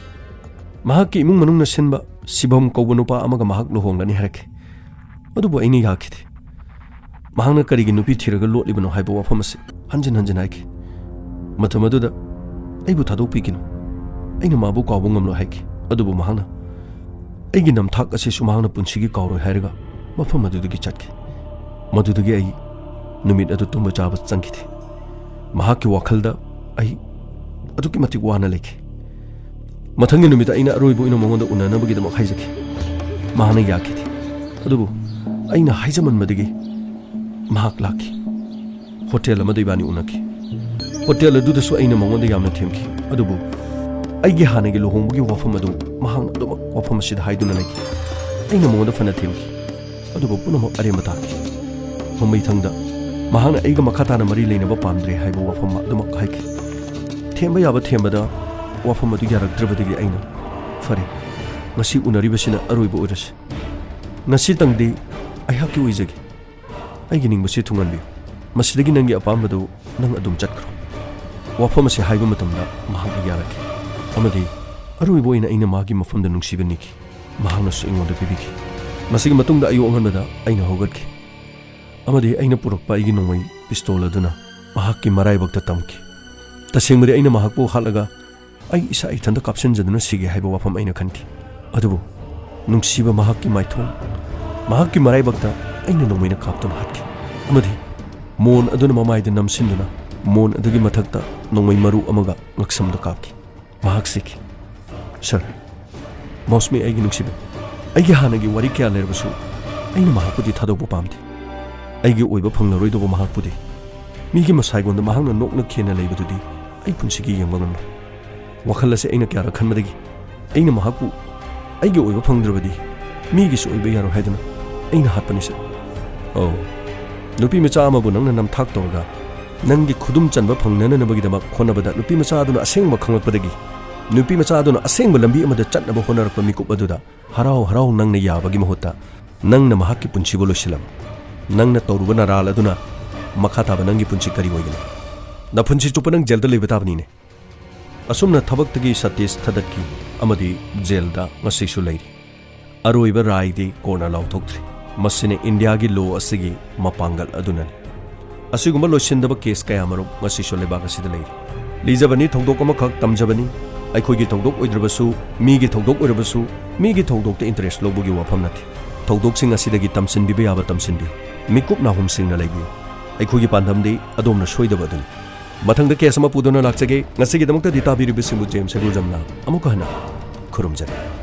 ꯃꯍꯥꯛꯀꯤ ꯏꯃꯨꯡ ꯃꯅꯨꯡꯅ ꯁꯤꯟꯕ ꯁꯤꯕꯝ ꯀꯧꯕ ꯅꯨꯄꯥ ꯑꯃꯒ ꯃꯍꯥꯛ ꯂꯨꯍꯣꯡꯂꯅꯤ ꯍꯥꯏꯔꯛꯈꯤ꯫ ꯑꯗꯨꯕꯨ ꯑꯩꯅ ꯌꯥꯈꯤꯗꯦ꯫ ꯃꯍꯥꯛꯅ ꯀꯔꯤꯒꯤ ꯅꯨꯄꯤ ꯊꯤꯔꯒ ꯂꯣꯠꯂꯤꯕꯅꯣ ꯍꯥꯏꯕ ꯋꯥꯐꯝ ꯑꯁꯤ ꯍꯟꯖꯤꯟ ꯍꯟꯖꯤꯟ ꯍꯥꯏꯈꯤ꯫ ꯃꯇꯝ ꯑꯗꯨꯗ ꯑꯩꯕꯨ ꯊꯥꯗꯣꯛꯄꯤꯒꯅꯨ, ꯑꯩꯅ ꯃꯥꯕꯨ ꯀꯥꯎꯕ ꯉꯝꯂꯣꯏ ꯍꯥꯏꯈꯤ꯫ ꯑꯗꯨꯕꯨ ꯃꯍꯥꯛꯅ ꯑꯩꯒꯤ ꯅꯝꯊꯥꯛ ꯑꯁꯤꯁꯨ ꯃꯍꯥꯛꯅ ꯄꯨꯟꯁꯤꯒꯤ ꯀꯥꯎꯔꯣꯏ ꯍꯥꯏꯔꯒ ꯃꯐꯝ ꯑꯗꯨꯗꯒꯤ ꯆꯠꯈꯤ꯫ ꯃꯗꯨꯗꯒꯤ ꯑꯩ ꯅꯨꯃꯤꯠ ꯑꯗꯨ ꯇꯨꯝꯕ ꯆꯥꯕ ꯆꯪꯈꯤꯗꯦ꯫ ꯃꯍꯥꯛꯀꯤ ꯋꯥꯈꯜꯗ ꯑꯩ ꯑꯗꯨꯛꯀꯤ ꯃꯇꯤꯛ ꯋꯥꯅ ꯂꯩꯈꯤ꯫ ꯃꯊꯪꯒꯤ ꯅꯨꯃꯤꯠꯇ ꯑꯩꯅ ꯑꯔꯣꯏꯕ ꯑꯣꯏꯅ ꯃꯉꯣꯟꯗ ꯎꯅꯅꯕꯒꯤꯗꯃꯛ ꯍꯥꯏꯖꯈꯤ꯫ ꯃꯍꯥꯛꯅ ꯌꯥꯈꯤꯗꯦ꯫ ꯑꯗꯨꯕꯨ ꯑꯩꯅ ꯍꯥꯏꯖꯃꯟꯕꯗꯒꯤ ꯃꯍꯥꯛ ꯂꯥꯛꯈꯤ꯫ ꯍꯣꯇꯦꯜ ꯑꯃꯗ ꯏꯕꯥꯅꯤ ꯎꯅꯈꯤ꯫ ꯍꯣꯇꯦꯜ ꯑꯗꯨꯗꯁꯨ ꯑꯩꯅ ꯃꯉꯣꯟꯗ ꯌꯥꯝꯅ ꯊꯦꯝꯈꯤ, ꯑꯗꯨꯕꯨ ꯑꯩꯒꯤ ꯍꯥꯟꯅꯒꯤ ꯂꯨꯍꯣꯡꯕꯒꯤ ꯋꯥꯐꯝ ꯑꯗꯨ ꯃꯍꯥꯛꯅ ꯑꯗꯨꯃꯛ ꯋꯥꯐꯝ ꯑꯁꯤꯗ ꯍꯥꯏꯗꯨꯅ ꯂꯩꯈꯤ꯫ ꯑꯩꯅ ꯃꯉꯣꯟꯗ ꯐꯅ ꯊꯦꯝꯈꯤ, ꯑꯗꯨꯕꯨ ꯄꯨꯝꯅꯃꯛ ꯑꯔꯦꯝꯕ ꯇꯥꯈꯤ꯫ ꯃꯃꯩꯊꯪꯗ ꯃꯍꯥꯛꯅ ꯑꯩꯒ ꯃꯈꯥ ꯇꯥꯅ ꯃꯔꯤ ꯂꯩꯅꯕ ꯄꯥꯝꯗ꯭ꯔꯦ ꯍꯥꯏꯕ ꯋꯥꯐꯝ ꯑꯗꯨꯃꯛ ꯍꯥꯏꯈꯤ꯫ ꯊꯦꯝꯕ ꯌꯥꯕ ꯊꯦꯝꯕꯗ ꯋꯥꯐꯝ ꯑꯗꯨ ꯌꯥꯔꯛꯇ꯭ꯔꯕꯗꯒꯤ ꯑꯩꯅ, "ꯐꯔꯦ, ꯉꯁꯤ ꯎꯅꯔꯤꯕꯁꯤꯅ ꯑꯔꯣꯏꯕ ꯑꯣꯏꯔꯁꯤ꯫ ꯉꯁꯤꯇꯪꯗꯤ ꯑꯩꯍꯥꯛꯀꯤ ꯑꯣꯏꯖꯒꯦ꯫ ꯑꯩꯒꯤ ꯅꯤꯡꯕꯁꯤ ꯊꯨꯡꯍꯟꯕꯤꯌꯨ꯫ ꯃꯁꯤꯗꯒꯤ ꯅꯪꯒꯤ ꯑꯄꯥꯝꯕꯗꯨ ꯅꯪ ꯑꯗꯨꯝ ꯆꯠꯈ꯭ꯔꯣ꯫ ꯋꯥꯐꯝ ꯑꯁꯤ ꯍꯥꯏꯕ ꯃꯇꯝꯗ ꯃꯍꯥꯛꯅ ꯌꯥꯔꯛꯈꯤ꯫ ꯑꯃꯗꯤ ꯑꯔꯣꯏꯕ ꯑꯣꯏꯅ ꯑꯩꯅ ꯃꯥꯒꯤ ꯃꯐꯝꯗ ꯅꯨꯡꯁꯤꯕ ꯅꯤꯈꯤ꯫ ꯃꯍꯥꯛꯅꯁꯨ ꯑꯩꯉꯣꯟꯗ ꯄꯤꯕꯤꯈꯤ꯫ ꯃꯁꯤꯒꯤ ꯃꯇꯨꯡꯗ ꯑꯌꯨꯛ ꯑꯉꯟꯕꯗ ꯑꯩꯅ ꯍꯧꯒꯠꯈꯤ꯫ ꯑꯃꯗꯤ ꯑꯩꯅ ꯄꯨꯔꯛꯄ ꯑꯩꯒꯤ ꯅꯣꯡꯃꯩ ꯄꯤꯁꯇꯣꯜ ꯑꯗꯨꯅ ꯃꯍꯥꯛꯀꯤ ꯃꯔꯥꯏꯕꯛꯇ ꯇꯝꯈꯤ꯫ ꯇꯁꯦꯡꯕꯗꯤ ꯑꯩꯅ ꯃꯍꯥꯛꯄꯨ ꯍꯥꯠꯂꯒ ꯑꯩ ꯏꯁꯥ ꯏꯊꯟꯇ ꯀꯥꯞꯁꯤꯟꯖꯗꯨꯅ ꯁꯤꯒꯦ ꯍꯥꯏꯕ ꯋꯥꯐꯝ ꯑꯩꯅ ꯈꯟꯈꯤ꯫ ꯑꯗꯨꯕꯨ ꯅꯨꯡꯁꯤꯕ ꯃꯍꯥꯛꯀꯤ ꯃꯥꯏꯊꯣꯡ, ꯃꯍꯥꯛꯀꯤ ꯃꯔꯥꯏꯕꯛꯇ ꯑꯩꯅ ꯅꯣꯡꯃꯩꯅ ꯀꯥꯞꯇꯨꯅ ꯍꯥꯠꯈꯤ꯫ ꯑꯃꯗꯤ ꯃꯣꯟ ꯑꯗꯨꯅ ꯃꯃꯥꯏꯗ ꯅꯝꯁꯤꯟꯗꯨꯅ ꯃꯣꯟ ꯑꯗꯨꯒꯤ ꯃꯊꯛꯇ ꯅꯣꯡꯃꯩ ꯃꯔꯨ ꯑꯃꯒ ꯉꯛꯁꯝꯗ ꯀꯥꯞꯈꯤ꯫ ꯃꯍꯥꯛ ꯁꯤꯈꯤ꯫ ꯁꯔ, ꯃꯧꯁꯃꯤ ꯑꯩꯒꯤ ꯅꯨꯡꯁꯤꯕ, ꯑꯩꯒꯤ ꯍꯥꯟꯅꯒꯤ ꯋꯥꯔꯤ ꯀꯌꯥ ꯂꯩꯔꯕꯁꯨ ꯑꯩꯅ ꯃꯍꯥꯛꯄꯨꯗꯤ ꯊꯥꯗꯣꯛꯄ ꯄꯥꯝꯗꯦ꯫ ꯑꯩꯒꯤ ꯑꯣꯏꯕ ꯐꯪꯂꯔꯣꯏꯗꯧꯕ ꯃꯍꯥꯛꯄꯨꯗꯤ, ꯃꯤꯒꯤ ꯃꯁꯥꯏꯒꯣꯟꯗ ꯃꯍꯥꯛꯅ ꯅꯣꯛꯅ ꯈꯦꯅ ꯂꯩꯕꯗꯨꯗꯤ ꯑꯩ ꯄꯨꯟꯁꯤꯒꯤ ꯌꯦꯡꯕ ꯉꯝꯂꯣꯏ꯫ ꯋꯥꯈꯜ ꯑꯁꯤ ꯑꯩꯅ ꯀꯌꯥꯔꯛ ꯈꯟꯕꯗꯒꯤ ꯑꯩꯅ ꯃꯍꯥꯛꯄꯨ ꯑꯩꯒꯤ ꯑꯣꯏꯕ ꯐꯪꯗ꯭ꯔꯕꯗꯤ ꯃꯤꯒꯤꯁꯨ ꯑꯣꯏꯕ ꯌꯥꯔꯣꯏ ꯍꯥꯏꯗꯨꯅ ꯑꯩꯅ ꯍꯥꯠꯄꯅꯤ, ꯁꯔ꯫ ꯑꯣ, ꯅꯨꯄꯤ ꯃꯆꯥ ꯑꯃꯕꯨ ꯅꯪꯅ ꯅꯝꯊꯥꯛ ꯇꯧꯔꯒ ꯅꯪꯒꯤ ꯈꯨꯗꯨꯝ ꯆꯟꯕ ꯐꯪꯅꯅꯕꯒꯤꯗꯃꯛ ꯍꯣꯠꯅꯕꯗ ꯅꯨꯄꯤ ꯃꯆꯥ ꯑꯗꯨꯅ ꯑꯁꯦꯡꯕ ꯈꯪꯂꯛꯄꯗꯒꯤ ꯅꯨꯄꯤ ꯃꯆꯥ ꯑꯗꯨꯅ ꯑꯁꯦꯡꯕ ꯂꯝꯕꯤ ꯑꯃꯗ ꯆꯠꯅꯕ ꯍꯣꯠꯅꯔꯛꯄ ꯃꯤꯀꯨꯞ ꯑꯗꯨꯗ ꯍꯔꯥꯎ ꯍꯔꯥꯎ ꯅꯪꯅ ꯌꯥꯕꯒꯤ ꯃꯍꯨꯠꯇ ꯅꯪꯅ ꯃꯍꯥꯛꯀꯤ ꯄꯨꯟꯁꯤꯕꯨ ꯂꯣꯏꯁꯤꯜꯂꯝꯃꯤ꯫ ꯅꯪꯅ ꯇꯧꯔꯨꯕ ꯅꯔꯥꯜ ꯑꯗꯨꯅ ꯃꯈꯥ ꯇꯥꯕ ꯅꯪꯒꯤ ꯄꯨꯟꯁꯤ ꯀꯔꯤ ꯑꯣꯏꯒꯅꯤ? ꯅꯄꯨꯟꯁꯤ ꯆꯨꯞꯄ ꯅꯪ ꯖꯦꯜꯗ ꯂꯩꯕ ꯇꯥꯕꯅꯤꯅꯦ꯫ ꯑꯁꯨꯝꯅ ꯊꯕꯛꯇꯒꯤ ꯁꯇꯤꯁ ꯊꯥꯗꯠꯈꯤ ꯑꯃꯗꯤ ꯖꯦꯜꯗ ꯉꯁꯤꯁꯨ ꯂꯩꯔꯤ꯫ ꯑꯔꯣꯏꯕ ꯔꯥꯏꯗꯤ ꯀꯣꯟꯅ ꯂꯥꯎꯊꯣꯛꯇ꯭ꯔꯤ꯫ ꯃꯁꯤꯅ ꯏꯟꯗꯤꯌꯥꯒꯤ ꯂꯣ ꯑꯁꯤꯒꯤ ꯃꯄꯥꯡꯒꯜ ꯑꯗꯨꯅꯅꯤ꯫ ꯑꯁꯤꯒꯨꯝꯕ ꯂꯣꯏꯁꯤꯟꯗꯕ ꯀꯦꯁ ꯀꯌꯥꯃꯔꯨꯝ ꯉꯁꯤꯁꯨ ꯂꯩꯕꯥꯛ ꯑꯁꯤꯗ ꯂꯩꯔꯤ꯫ ꯂꯤꯖꯕꯅꯤ, ꯊꯧꯗꯣꯛ ꯑꯃꯈꯛ ꯇꯝꯖꯕꯅꯤ꯫ ꯑꯩꯈꯣꯏꯒꯤ ꯊꯧꯗꯣꯛ ꯑꯣꯏꯗ꯭ꯔꯕꯁꯨ, ꯃꯤꯒꯤ ꯊꯧꯗꯣꯛ ꯑꯣꯏꯔꯕꯁꯨ, ꯃꯤꯒꯤ ꯊꯧꯗꯣꯛꯇ ꯏꯟꯇꯔꯦꯁ ꯂꯧꯕꯒꯤ ꯋꯥꯐꯝ ꯅꯠꯇꯦ꯫ ꯊꯧꯗꯣꯛꯁꯤꯡ ꯑꯁꯤꯗꯒꯤ ꯇꯝꯁꯤꯟꯕꯤꯕ ꯌꯥꯕ ꯇꯝꯁꯤꯟꯕꯤꯌꯨ, ꯃꯤꯀꯨꯞ ꯅꯥꯍꯨꯝꯁꯤꯡꯅ ꯂꯩꯕꯤꯌꯨ꯫ ꯑꯩꯈꯣꯏꯒꯤ ꯄꯥꯟꯗꯝꯗꯤ ꯑꯗꯣꯝꯅ ꯁꯣꯏꯗꯕ ꯑꯗꯨꯅꯤ꯫ ꯃꯊꯪꯗ ꯀꯦꯁ ꯑꯃ ꯄꯨꯗꯨꯅ ꯂꯥꯛꯆꯒꯦ꯫ ꯉꯁꯤꯒꯤꯗꯃꯛꯇꯗꯤ ꯇꯥꯕꯤꯔꯤꯕꯁꯤꯡꯕꯨ ꯖꯦꯝꯁ ꯍꯦꯒꯨꯖꯝꯅ ꯑꯃꯨꯛꯀ ꯍꯟꯅ ꯈꯨꯔꯨꯝꯖꯔꯤ꯫